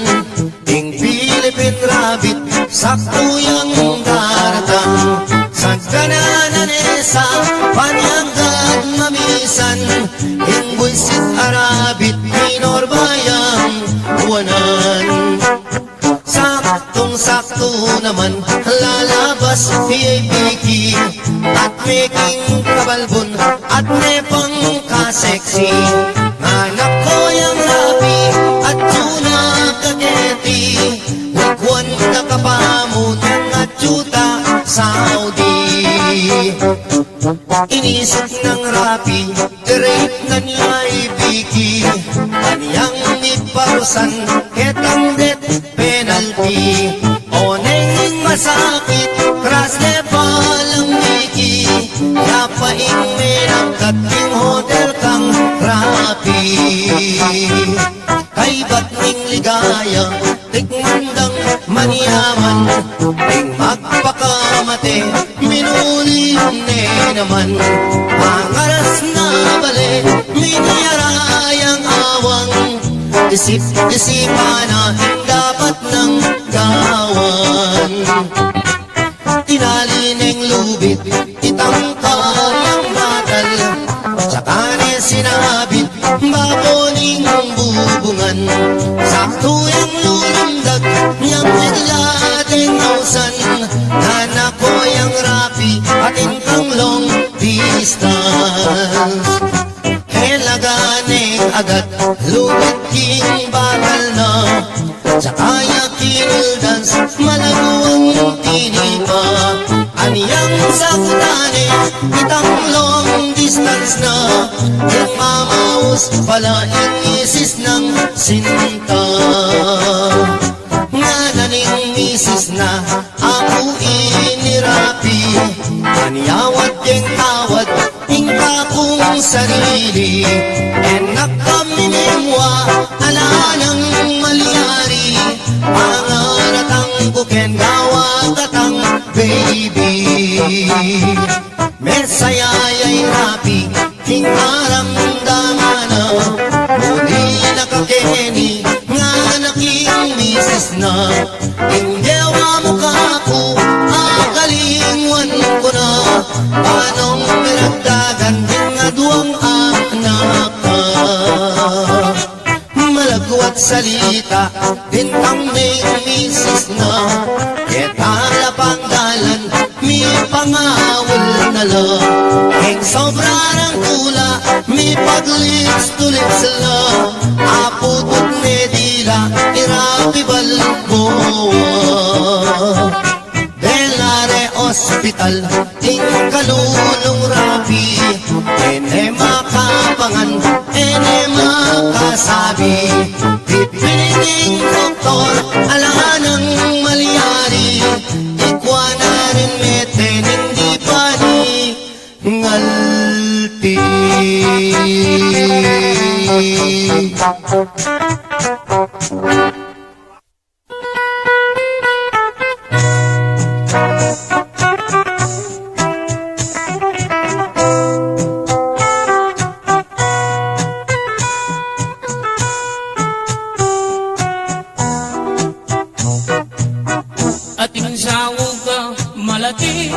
ing Philippine Rabbit, saktu yang daratang. Sagana na ne sa panyangad mamisan, ing buisit a rabbit, minor ba yang buwanan. Saktong-sakto naman lalabas i Vicky, at meking kabalbon at me pang ka-sexy. Anak ko yang Rapi, atyu na ka keti, lagwan na ka pa mu nang atyu ta Saudi. Inisip nang Rapi, i-rape na ne i Vicky, anyang miparusan ketang death penalty. O neng masakit, kras ne palang Vicky, ya pa ing menangkat king hotel kang Rapi. Kaybat ing ligaya, tikman dang manyaman, ing magpakamate, minuli ne naman. Mangaras na bale, minyara yang awang, isip-isipan na ing dapat nang gawan. Tinali neng lubid, itang kayang batal, saka ne sinabit babo ning bubungan. Saktu yang lulundag, yang bigla deng ausan, nana ko yang rapi, atin kang long distance. Kelaga neng agat, lubid king batal na, saka ya kinuldas, malaguang tinipa. Anyang sakutan ne, itang long distance na, yang mamaus pala ing misis nang sinta. Ngana ning misis na, aku ini rapi, anyawad keng tawad, ing kakung sarili. Enak kami mimwa, ala nang malyari, pangaratang ku ken gawa katang baby. Mesaya ya i rapi, king aramdaman na, muli na ka keni, ngana king misis na. Ing gewa mu kaku, akalingwan ku na, panong miragdagan ding aduang anak ka. Malagwat salita, bintang neng misis na, keta la pang dalan, mipangawul na la. Ing sobra nang tula, mipaglips-tulips la, aputut ne dila, i Rapi Balboa. Dela re ospital, ing kalulung rapi, e ne makapangan, e ne makasabi. Pipili ning doktor, ala nang malyari, ikwa na rin mete ning di paningalti. Atin sauga malati,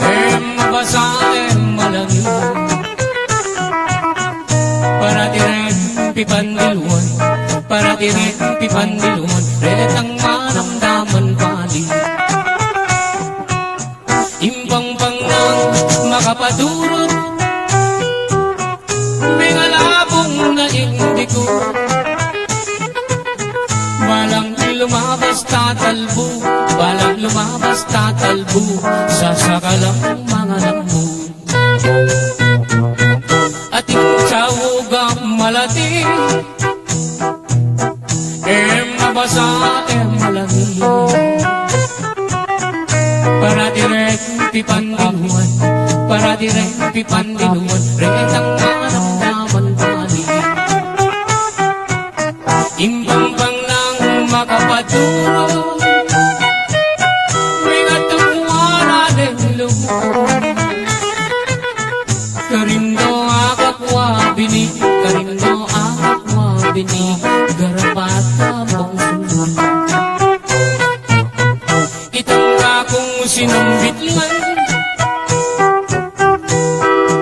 e mabasa, e malangi. Parati reng pipandiluan, parati reng pipandiluan, retang maramdaman pali. Impangpang nang makapaturut, mengalabung na ing diku. Balang lumabas tatalbu, balang lumabas tatalbu, sasakalang mangalambu. Atin sauga malati, e mabasa, e malangi. Parati reng pipandiluan, parati reng pipandiluan, retang maramdaman pali. Impangpang nang makapaturo, mengatukwa na deng lugud. Karin do akakwa bini, karin do akakwa bini, garapat ka bang sulu. Itang kakung sinambit ngan,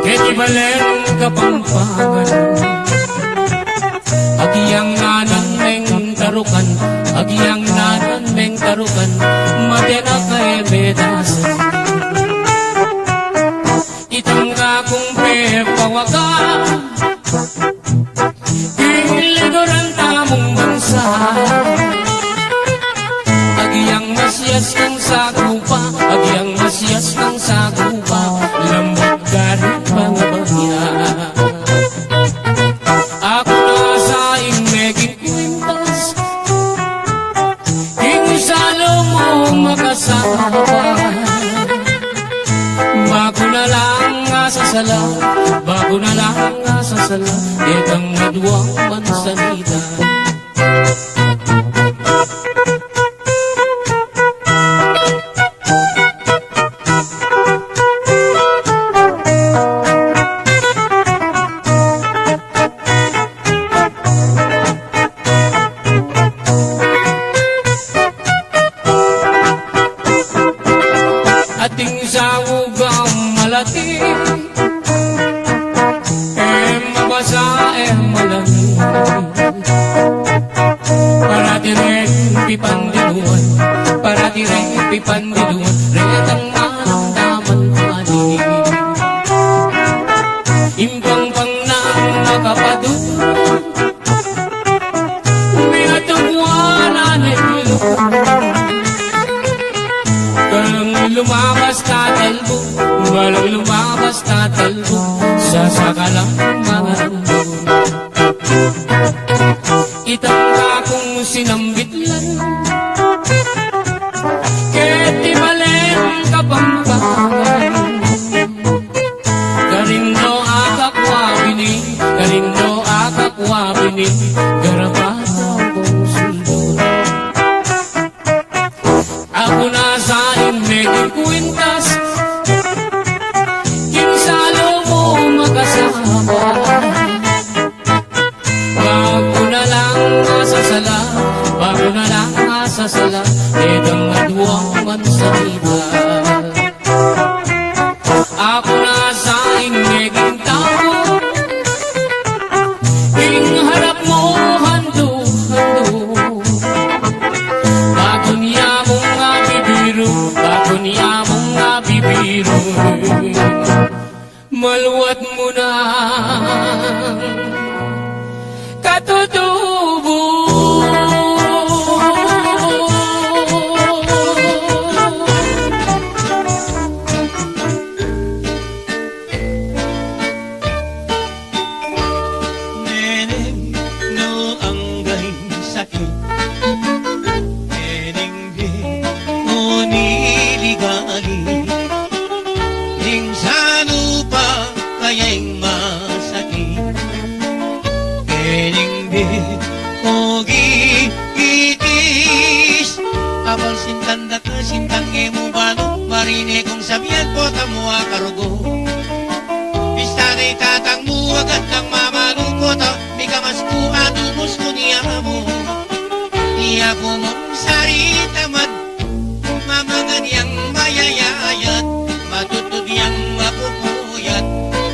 keti balen Kapampangan. Agyang nanan meng tarukan, agyang nanan meng tarukan, mate na ka e medasan. Itang kakung pepawakan, ing liguran tamung bansa. Agyang masias kang sakupa, agyang masias kang sakupa, lambut garing pangabagya. Aku na sa ing meging kwintas, ing salu mu makasapa. Baku na lang asasala, baku na lang sasala, detang madwang mansanita. Ating saugang malati, e mabasa, e malami. Parati reng pipandinuan, parati reng pipandinuan, retang maramdaman padi. Impangpang nang makapadut, minatagwa na neng lukut. Kalang lumabas tatalbuk, kalang lumabas tatalbuk, sasakalang mangalambuk. Itang kakung sinambit lang, keti maleng Kapampangan. Karin no akakwa bini, karin no akakwa bini, garapataw kung suldul. Aku na sa in meging kwintas, king salu mu makasama. Baku na lang asasala, baku na lang asasala, detang madwang mansanita. Aku na sa in meging tau, king harap mu handu-handu. Baku nia mung abibiru, baku nia mung abibiru, maluat mu na katutubu. Neneng, no anggay sakit, neneng, bie mu niligali, ning sanu pa kayang masakit, neneng, bie mu gigitis. Apal sintan da ka, sintan e mu balu, marine kung sabian, pota mu akarugu. Pista na i tatang mu, agad nang mamalu, pota mikamas ku, adumus ku nia mu. Nia pu mung sarita man, mamangan yang mayayayat, matutud yang mapupuyat,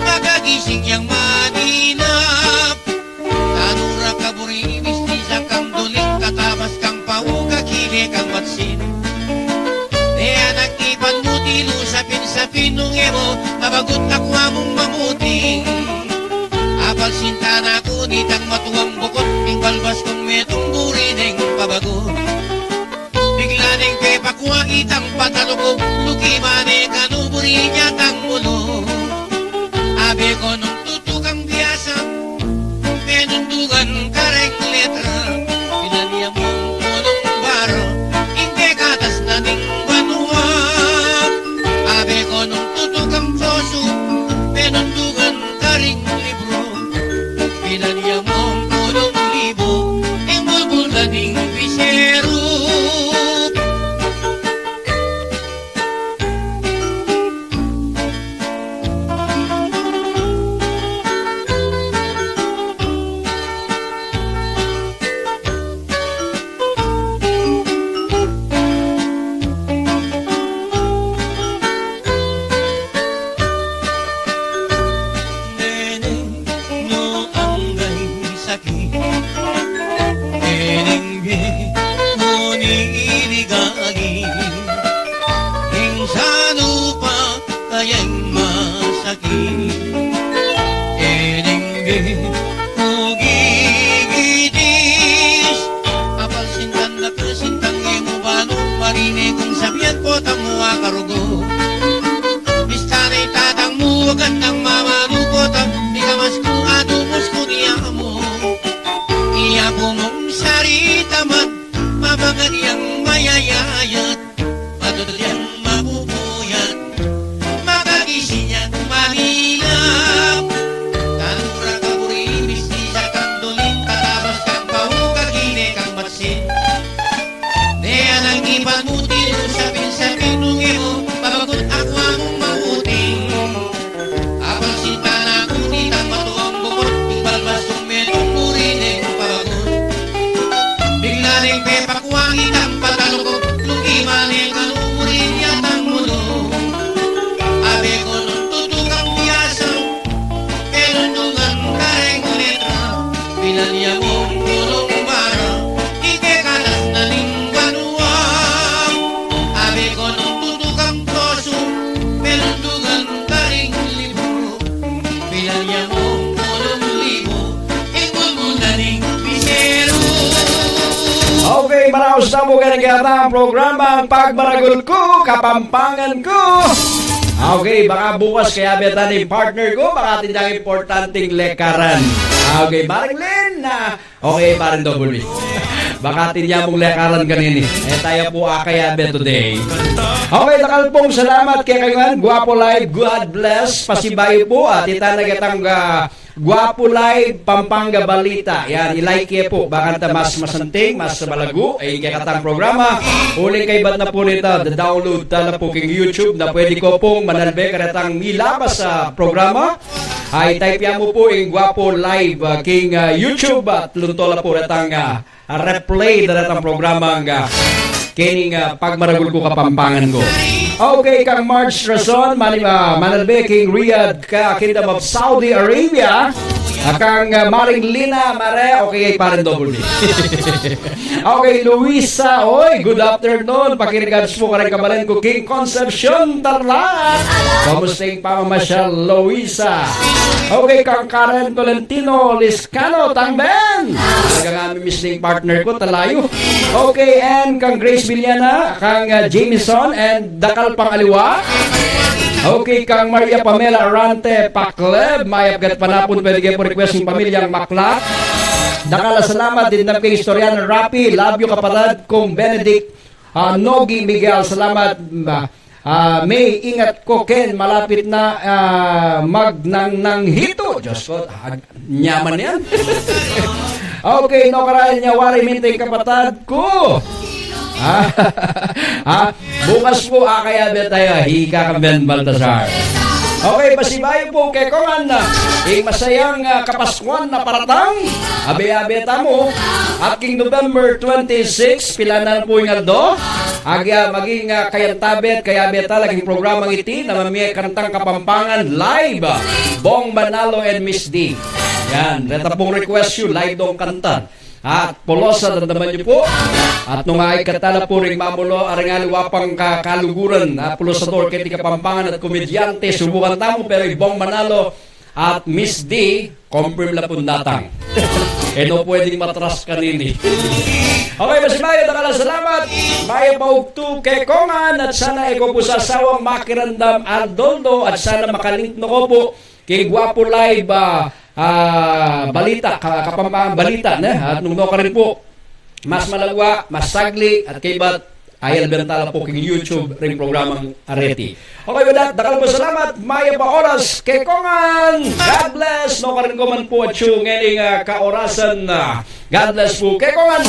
makagising yang maninap. Tanura kaburi, misti sa kang duling, katabas kang pau, kakile kang matsin. E anak ipan mu, tilu sapin-sapin nung e mu abagut, akwa mung mamuting. Apal sintan aku nitang matuang bukut, ing balbas kung metung buri neng pabagut. Bigla neng pepakwa itang pataluku, lukiman e kanu buri nia tang mulu. Abe ko nung tutu kang biasa, penundugan kareng letra, pinaliam mung punung baro, ing kekatas na ning banua. Abe ko nung tutu kang posu, penundugan kareng libru, pinaliam mung punung libu, ing bulbul na ning biseru. Neneng, no anggay sakit, neneng, bie mu niligali, ing sanu pa kayang masakit, neneng, bie mu gigitis. Apal sintan da ka, sintan e mu balu, marine kung sabian, pota mu akarugu. Pista na i tatang mu, agad nang mamalu, pota mikamas ku, adumus ku nia mu. Nia pu mung sarita man, mamangan yang mayayayat, matutud yang mapupuyat, makagising yang maninap. Tanura Ipan mu tinu sapin-sapin nung e mu pabagun akwang manguting. Apang sinta na ku nitang matuang bukut, ing balbas nung metung mu rin e mu pabagun. Bigla neng pepakuang itang patalukuk, nung ima neng anu mu rin yatang mulu. Abe ku nung tutu kang biasa, pelundungan kareng letra, bilan ya mung tulung bara, ing kekatas na ning banua. Abe ku nung tutu kang prosu, pelundungan kareng libru, bilan ya mung tulung libu, ing bulbul na ning miseru. Okay, maraus na pu keng kekatang programang Pagmaragul Ku Kapampangan Ku. Okay, baka bukas kaya beta ning partner ku, baka atin yang importanteng lekaran. Okay, Maring Lynn, ah, okay, Paring Double B. Baka atin yang mung lekaran kanini. E taya pu akayabe today. Okay, dakal pung salamat kekayu ngan, Guapo Live, God bless, pasibayu pu, at ita na ketang, ah, Guapo Live Pampanga Balita. Yan, i-like ye pu. Bakanta mas masanting, mas malagu, e, ing kekatang programa. Uling kaybat na pu nita, da-download ta la pu king YouTube, na pwede ko pung manalbe karetang milabas a programa. Ay, type ya mu pu ing Guapo Live, ah, king, ah, YouTube at lunto la pu retang, ah, replay da retang programang, ah, kening, ah, Pagmaragul Ku Kapampangan Ku. Okay, kang Marge Rason, mani-, ah, manalbe king Riyadh, ka Kingdom of Saudi Arabia. Ah, kang, ah, Maring Lina Mare, okay, Paring Double B. Okay, Luisa, oy, good afternoon. Pakirigads pu kareng kabalen ku king Concepcion, Tarlac. Kamusta ing pamamasyal, Luisa? Okay, kang Karen Tolentino, Lis- Kano, Tang Ben? Talaga nga, mi-miss ning partner ku, talayu. Okay, and kang Grace Villana, kang, uh, Jameson, and dakal pang aliwa. Okay, kang Maria Pamela Arante, Pakleb, mayap gat panapun, pwede kayu pu request ing Pamilyang Maklat. Dakal a salamat, dimdam ke ing istorya nang Rapi, love you, kapatad kung Benedict, ah, Nogi Miguel, salamat, ah, Ah, May, ingat ko ken, malapit na, ah, magnangnang hitu. Diyos ko, ah, nyaman yan. Okay, no, karal nya wari minting kapatad ku. Ah, ah, bukas pu, ah, kaya be taya, hika kang Ben Baltasar. Okay, pasibayu pu, kekongan na. Ing masayang, ah, kapaskuan na paratang. Abe-abe tamu. At king November twenty-six, pilan na pu ing aldo. Agya maging, ah, kayantabe at kayabe ta la king programang iti, na mamie kantang Kapampangan live, ah, Bong Manalo and Miss D. Yan, reta pung request yu, live dong kanta. At pulosa, damdaman yu pu. At nung aikata la pu ring mamulo, aring aliwa pang ka-, kaluguran, ah, pulosador keti Kapampangan at komedyante, subukan tamu, pero i Bong Manalo at Miss D, confirm la pung datang. E no pwedeng matras kanini. Okay, pasibayu, dakal a salamat. Mayap a ugtu kekongan, at sana e ko pu sasawang makiramdam aldo-aldo, at sana makalink no ko pu king Guapo Live, ah, ah, balita, ka-, Kapampangan balita, ne? At nung no karin pu, mas malagwa, mas sagli, at kaybat, ayalben ta la pu king YouTube ring programang areti. Okay, with that, dakal pung salamat, mayap a oras kekongan. God bless, no karin ko man pu atyu ngening, ah, kaorasan na. God bless pu kekongan.